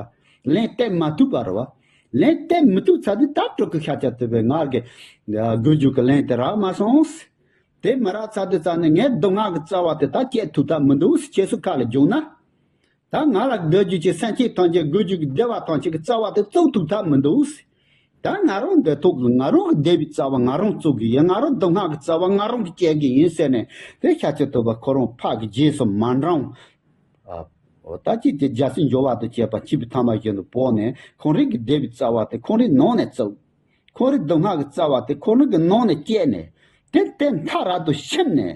ལན་བཏབ་མ་ཐུབ་པ་རེད་བ། ལན་བཏབ་མི་ཐུབ་ཚར་དུས། ད་སྤྲུལ་སྐུ་ཤཱཀྱ་ཐུབ་པས་ང་གི་དགོས་རྒྱུ་གི་ལན་དེ་རག་མ་སོང་། དེ་མ་རག་ཚར་དུས་ཙམ་ནས་ངས་སྡུག་བསྔལ་གྱི་རྩ་བ་དེ་ད་བཅད་ཐུབ་ཐབས་མི་འདུག་ཟེར་ཁྱེད་ཚོ་ཁ་ལ་རྒྱུགས་ན། ད་ང་ལ་འདོད་རྒྱུ་གྱི་སེམས་ཅན་ཐམས་ཅད་དགོས་རྒྱུ་གི་བདེ་བ་ཐམས་ཅད་ཀྱི་རྩ་བ་དེ་བཙུགས་ཐུབ་ཐབས་མི་འདུག་ཟེར། ད་ང་རང་འདོད་ཐོག་གི་ང་རང་གི་བདེ་བའི་རྩ་བ་ང་རང་བཙུགས་གི་ཡིན། ང་རང་སྡུག་བསྔལ་གྱི་རྩ་བ་ང་རང་གིས་བཅད་གི་ཡིན་ཟེར་ནས། དེ་ཤཱཀྱ་ཐུབ་པ་ཁོ་རང་ཕ་གི་རྗེས་སུ་མ་འབྲང་། ཨ། འོ་ད་ཅི་སྟེ་རྒྱལ་སྲིད་འབྱོར་བ་དང་བཅས་པ་མཆིས་པའི་ཐ་མ་བཞིན་དུ་བོར་ནས། ཁོང་རང་གི་བདེ་བའི་རྩ་བ་དེ་ཁོང་རང་ནང་ནས་བཙུགས། ཁོང་རང་སྡུག་བསྔལ་གྱི་རྩ་བ་དེ་ཁོང་རང་གི་ནང་ནས་བཅད་ནས། དེ་དེ་མཐའ་རབ་ཏུ་ཕྱིན་ནས།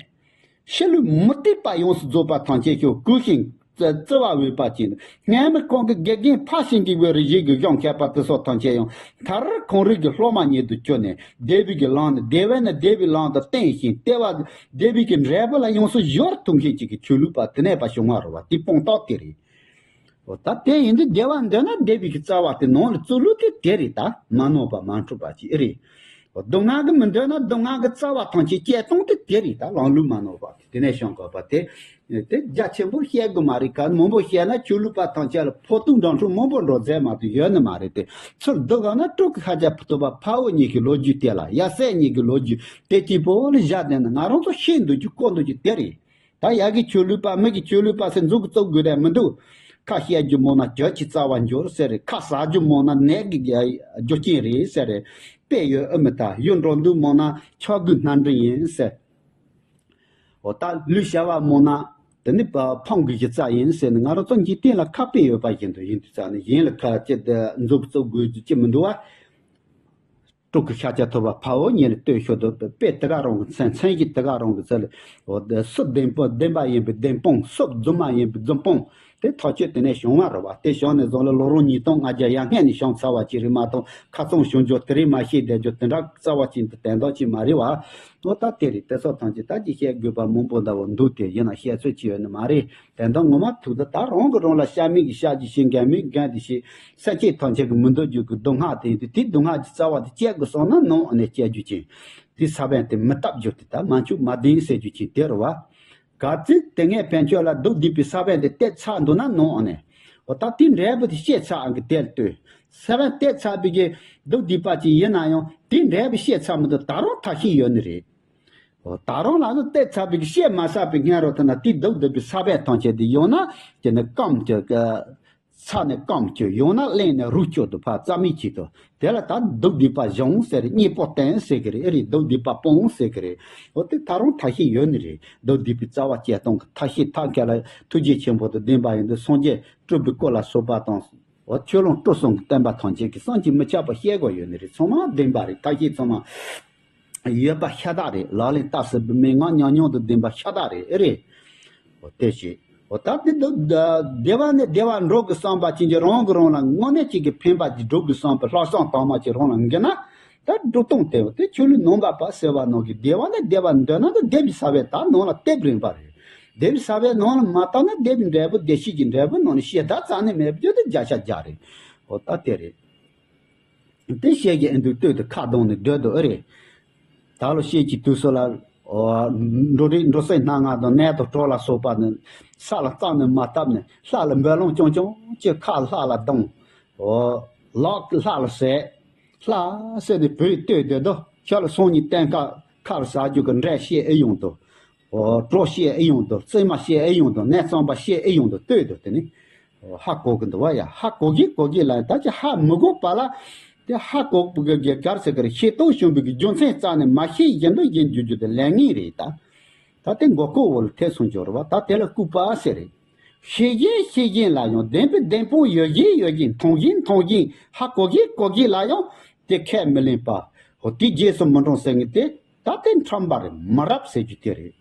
ཕྱི་ལུས་མུ་སྟེགས་པ་ཡོངས་སུ་རྫོགས་པ་ཐམས་ཅད་ཀྱང་གོས་ཤིང་བརྩི་བ་འོས་པ་ཅན། སྔ་མ་ཁོང་གི་དགེ་རྒན་ཕར་ཕྱིན་གྱི་བའི་རིགས་ཀྱི་གཞུང་མཁས་པ་དེ་སོགས་ཐམས་ཅད་ཡང་མཐར་ཁོང་རང་གི་སློབ་མ་ཉིད་དུ་གྱུར་ནས། བདེ་བའི་གི་ལམ་ནི་བདེ་བས་ནི་བདེ་བའི་ལམ་དུ་བསྟན་ཞིང་། བདེ་བ་བདེ་བའི་གི་འབྲས་བུ་ལ་ཡོངས་སུ་སྦྱོར་ཐུབ་མཁན་ཅིག་གི་ཆོས་ལུགས་པ་དེ་ནས་ཕར་བྱུང་བ་རེད་བ། དེ་དཔང་རྟགས་དེ་རེད། འོ་ད་དེ་ཡིན་དུས་བདེ་བ་འདོད་ན་བདེ་བའི་གི་རྩ་བ་དེ་ནང་ལ་བཙུགས་ལུགས་དེ་དེ་རེད། ད་མ་ནོར་བ་མ་འཁྲུལ་བ་ཅིག་ཨེ་རེད། འོ་སྡུག་བསྔལ་གི་མི་འདོད་ན་སྡུག་བསྔལ་གི་རྩ་བ་ཐམས་ཅད་བཅད་སྟངས་དེ་དེ་རེད། ད་ལམ་ལུགས་མ་ནོར་བ་དེ་དེ་ནས་བྱུང་དགོས་པ་དེ། དེ་རྒྱ་ཆེན་པོ་བཤད་དགོས་མ་རེད། ག་མང་པོ་བཤད་ན་ཆོས་ལུགས་པ་ཐམས་ཅད་ལ་ཕོག་ཐུག་འདྲ་འཁྲུག་མང་པོ་འགྲོ་རྩིས་མ་གཏོགས་ཡོད་ནི་མ་རེད་དེ། ཚུར་བསྡུ་དགོས་ན་སྤྲུལ་སྐུ་ཤཱཀྱ་ཐུབ་པ་ཕ་བུ་གཉིས་ཀྱི་ལོ་རྒྱུས་དེ་ལ། ཡབ་སྲས་གཉིས་ཀྱི་ལོ་རྒྱུས་དེ་གཅིག་པོ་ལ་བཞག་བསྡད་ན། ང་རང་ཚོ་ཤེས་འདོད་རྒྱུ་གོ་འདོད་རྒྱུ་དེ་རེད། ད་ཡ་གི་ཆོས་ལུགས་པ་མི་གི་ཆོས་ལུགས་པ་ཟེར་མཛུབ་གུ་བཙུགས་དགོས་དེ་མི་འདུག་ཁ་བཤད་རྒྱུ་མང་ན་གྱོད་ཀྱི་རྩ་བ་འགྱུར་ཟེར་རེད། ཁ་ཟ་རྒྱུ་མང་ན་ནད་ཀྱི་རྒྱུ་རྐྱེན་རེད་ཟེར་རེད། དཔེ་ཡོད་ཨེ་མི་ད། ཡུལ་འགྲོ་འདུག་མང་ན་ཆག་སྒོའི་སྣ་འདྲེན་ཡིན་ཟེར། འོ་ད་ལུས་བྱ་བ་མང་ན་དེ་ནི་ཕ་ཕང་གི་གཞི་རྩ་ཡིན་ཟེར་ནས། ང་རང་ཚོ་འཇིག་རྟེན་ལ་ཁ་དཔེ་ཡོད་པ་བཞིན་དུ་ཡིན་དུས་ཙང་ནས་གཞན་ལ་ཁ་ཅི་མཛུབ་གུ་བཙུགས་དགོས་རྒྱུ་ཅི་མི་འདུག་བ། སྤྲུལ་སྐུ་ཤཱཀྱ་ཐུབ་པ་ཕ་བོ་ཉིད་ལ་ལྟོས་ཤོག་དུ་དཔེ་དེ་ག་རང་གི་མཚན་མཚན་གཞི་དེ་ག་རང་གི་ཚུལ་ལ། འོ་དེ་སུ་བདེན་པ་བདེན་པ་ཡིན་པའི་བདེན་སྤོང་། སུ་རྫུན་མ་ཡིན་པའི་རྫུན་སྤོང་། དེ་ཐག་གཅོད་དེ་ནས་བྱུང་བ་རེད་བ། དེ་བྱུང་ནས་བཟུང་ལ་ལོ་རིམ་ཉིས་སྟོང་ལྔ་བརྒྱ་ཡར་སྔོན་ནས་བྱུང་ཚར་བ་ཅིག་རེད་མ་གཏོགས། ཁ་ཚོན་ཞུ་རྒྱུ་དེ་རིང་མ་ཤེས་བསྡད་རྒྱུ་དེ་འདྲ་རྩ་བ་ཅན་དུ་དོན་དག་ཅིག་མ་རེད་བ། འོ་ད་དེ་རེད། དེ་ཚོ་ཐམས་ཅད་ད་ཅི་བཤད་དགོས་པ་མང་པོ་འདྲ་བོ་འདུག་དེ་ཡིན་ན་བཤད་ཚོད་ཅི་ཡོད་ནི་མ་རེད། དོན་དག་ངོ་མ་ཐུག་ད་ད་རང་གི་རང་ལ་བཤད་མིན་གྱི་བཤད་ཀྱི་བཤད་འགན་མིན་འགན་དེ་བཤད། སེམས་ཅན་ཐམས་ཅད་ཀྱི་མི་འདོད་རྒྱུ་གི་སྡུག་བསྔལ་དེ་ཡིན་དུས། དེ་སྡུག་བསྔལ་གྱི་རྩ་བ་དེ་བཅད་དགོས་སོང་ན་ནང་ཨ་ནེ་བཅད་རྒྱུ་ཅན། དེ་ས་བོན་དེ་མི་བཏབ་རྒྱུ་དེ་ད་མ་འཆུག་མ་ལྡིང་ཟེར་རྒྱུ་ཅན་དེ་རེད་བ། གལ་སྲིད་དེ་སྔའི་བན་ཆོས་ལ་སྡུག་བསྡུས་པའི་ས་བོན་དེ་བཏབ་ཚར་འདུག་ན་ནང་ཨ་ནེ། འོ་ད་དེ་འབྲས་བུ་དེ་བཤད་ཚར་ཨང་གི་དེར་ལྟོས། ས་བོན་བཏབ་ཚར་བའི་གི་སྡུག་བསྡུས་པ་ཅིག་ཡིན་ན་ཡང་དེ་འབྲས་བུ་བཤད་ཚར་མི་འདུག་ད་རུང་ཐབས་ཤེས་ཡོད་ནི་རེད། འོ་ད་རུང་ལ་ནི་བཏབ་ཚར་བའི་གི་བཤད་མ་ཚར་བའི་སྔོན་རོལ་དུ་ན་དེ་སྡུག་བསྡུས་པའི་ས་བོན་ཐམས་ཅད་དེ་ཡང་ན་དེ་ནི་སྐམ་གྱི་ཚ་ནས་སྐམ་གྱི། ཡང་ན་བརླན་ནས་རུལ་གྱི་འདུག་ཕར་རྩ་མེད་ཅིག་ཏུ། དེ་ལ་ད་སྡུག་བསྡུས་པ་སྦྱོང་ཟེར་རེད། གཉེན་པོ་བསྟེན་ཟེར་གི་རེད། ཨེ་རེད། སྡུག་བསྡུས་པ་སྤོང་ཟེར་གི་རེད། འོ་དེ་ད་རུང་ཐབས་ཤེས་ཡོད་ནི་རེད། སྡུག་བསྡུས་པའི་རྩ་བ་བཅད་གཏོང་གི་ཐབས་ཤེས་ཐབས་མཁས་ལ་ཐུགས་རྗེ་ཆེན་པོ་དང་ལྡན་པ་ཡིན་དུས་སངས་རྒྱས་སྤྲུལ་པའི་སྐུ་ལ་སོགས་པ་དང་། འོ་ཆོས་ལོངས་སྤྲུལ་གསུམ་གྱི་བསྟན་པ་ཐམས་ཅད་ཀྱི་བསམ་གྱིས་མི་ཁྱབ་པ་བཤད་དགོས་ཡོད་ནི་རེད། ཚང་མ་བདེན་པ་རེད། ཐབས་ཤེས་ཚང་མ་ཡོད་པ་ཤ་སྟག་རེད། ལག་ལེན་བསྟར་ཟིན་པའི་མན་ངག་ཉམས་མྱོང་དང་ལྡན་པ་ཤ་སྟག་རེད། ཨེ་རེད། འོ་དེ་བྱས། འོ་ད་དེ་འདུག་བདེ་བ་ནས་བདེ་བར་འགྲོ་དགོས་བསམ་པ་ཅན་གྱི་རང་གིས་རང་ལ་དངོས་གནས་ཅིག་གི་ཕན་པ་ཅིག་སྒྲུབ་དགོས་བསམ་པའི་ལྷག་བསམ་དྭངས་མ་ཅིག་རང་ལ་འགེལ་ན། ད་སྒྲུབ་སྟངས་དེ་དེ་ཆོས་ལུགས་ནང་པ་པ་ཟེར་བ་ནང་གི་བདེ་བ་ནས་བདེ་བར་འདོད་ན་ད་སྡེ་པའི་ས་བོན་ད་ནང་ལ་བཏབ་རན་པ་རེད། སྡེ་པའི་ས་བོན་ནང་ལ་མ་བཏབ་ན་སྡེ་པའི་འབྲས་བུ་བདེ་གཤེགས་ཀྱི་འབྲས་བུ་ནང་ནས་ཤེས་ད་རྩ་ནས་མེད་པ་ཅིག་ད་བརྒྱ་ཆ་བརྒྱ་རེད། འོ་ད་དེ་རེད། དེ་བཤད་ཀྱི་ཨེ་འདུག་ལྟོས་དེ་ཁ་གདངས་ནས་སྡོད་དོ་ཨེ་རེད། ད་ལོ་བཤད་ཀྱི་དུས་སུ་ལ། འོ། འགྲོ་རིགས་འགྲོ་སའི་སྣ་ལྔ་དང་ནད་དང་གྲོགས་ལ་སོགས་པ་ནི་ས་ལ་རྩ་ནས་མ་བཏབ་ནས་ལྷ་ལ་འབུལ་ལོང་རྐྱང་རྐྱང་གཅིག་ཁ་ལྷ་ལ་གདངས། འོ། ལག་ལྷ་ལ་ཟས། ལྷ་ཟེར་ནས་བོས་ལྟོས་སྡོད་དོ། ཁྱོད་ལ་སང་ཉིན་གཏན་ཁ་ཁ་ལ་ཟ་རྒྱུ་གི་འབྲས་བཤད་ཨེ་ཡོང་དོ། འོ། གྲོགས་བཤད་ཨེ་ཡོང་དོ། རྩེད་མ་བཤད་ཨེ་ཡོང་དོ། ནད་གཙང་པ་བཤད་ཨེ་ཡོང་དོ་ལྟོས་དོ་དེ་ནི། ཧ་གོ་གི་འདུག་བ་ཡ། ཧ་གོ་གི་གོ་གི་ལ་ད་ཅི་ཧ་མི་གོ་བ་ལ། དེ་ཧ་གོ་གི་གར་ཟེར་གི་རེད། ཤེས་རྟོགས་བྱུང་བའི་གི་རྒྱུ་མཚན་རྩ་ནས་མ་ཤེས་བཞིན་དུ་བཞིན་འགྱུར་རྒྱུ་དེ་ལས་ངན་རེད་ད། ད་དེ་མགོ་སྐོར་འོག་ལ་ཐེབས་སོང་འགྱུར་བ་ད་དེ་ལ་ལྐུགས་པ་ཟེར་རེད། ཤེས་བཞིན་ཤེས་བཞིན་ལ་ཡང་བདེན་པའི་བདེན་དཔང་ཡོད་བཞིན་ཡོད་བཞིན། མཐོང་བཞིན་མཐོང་བཞིན་ཧ་གོ་གི་གོ་གི་ལ་ཡང་དེ་ཁས་མི་ལེན་པ། འོ་དེ་རྗེས་སུ་མི་འབྲང་ཟེར་ངེས་དེ། ད་དེ་ཁྲམ་པ་རེད། མི་རབས་ཟེར་རྒྱུ་དེ་རེད།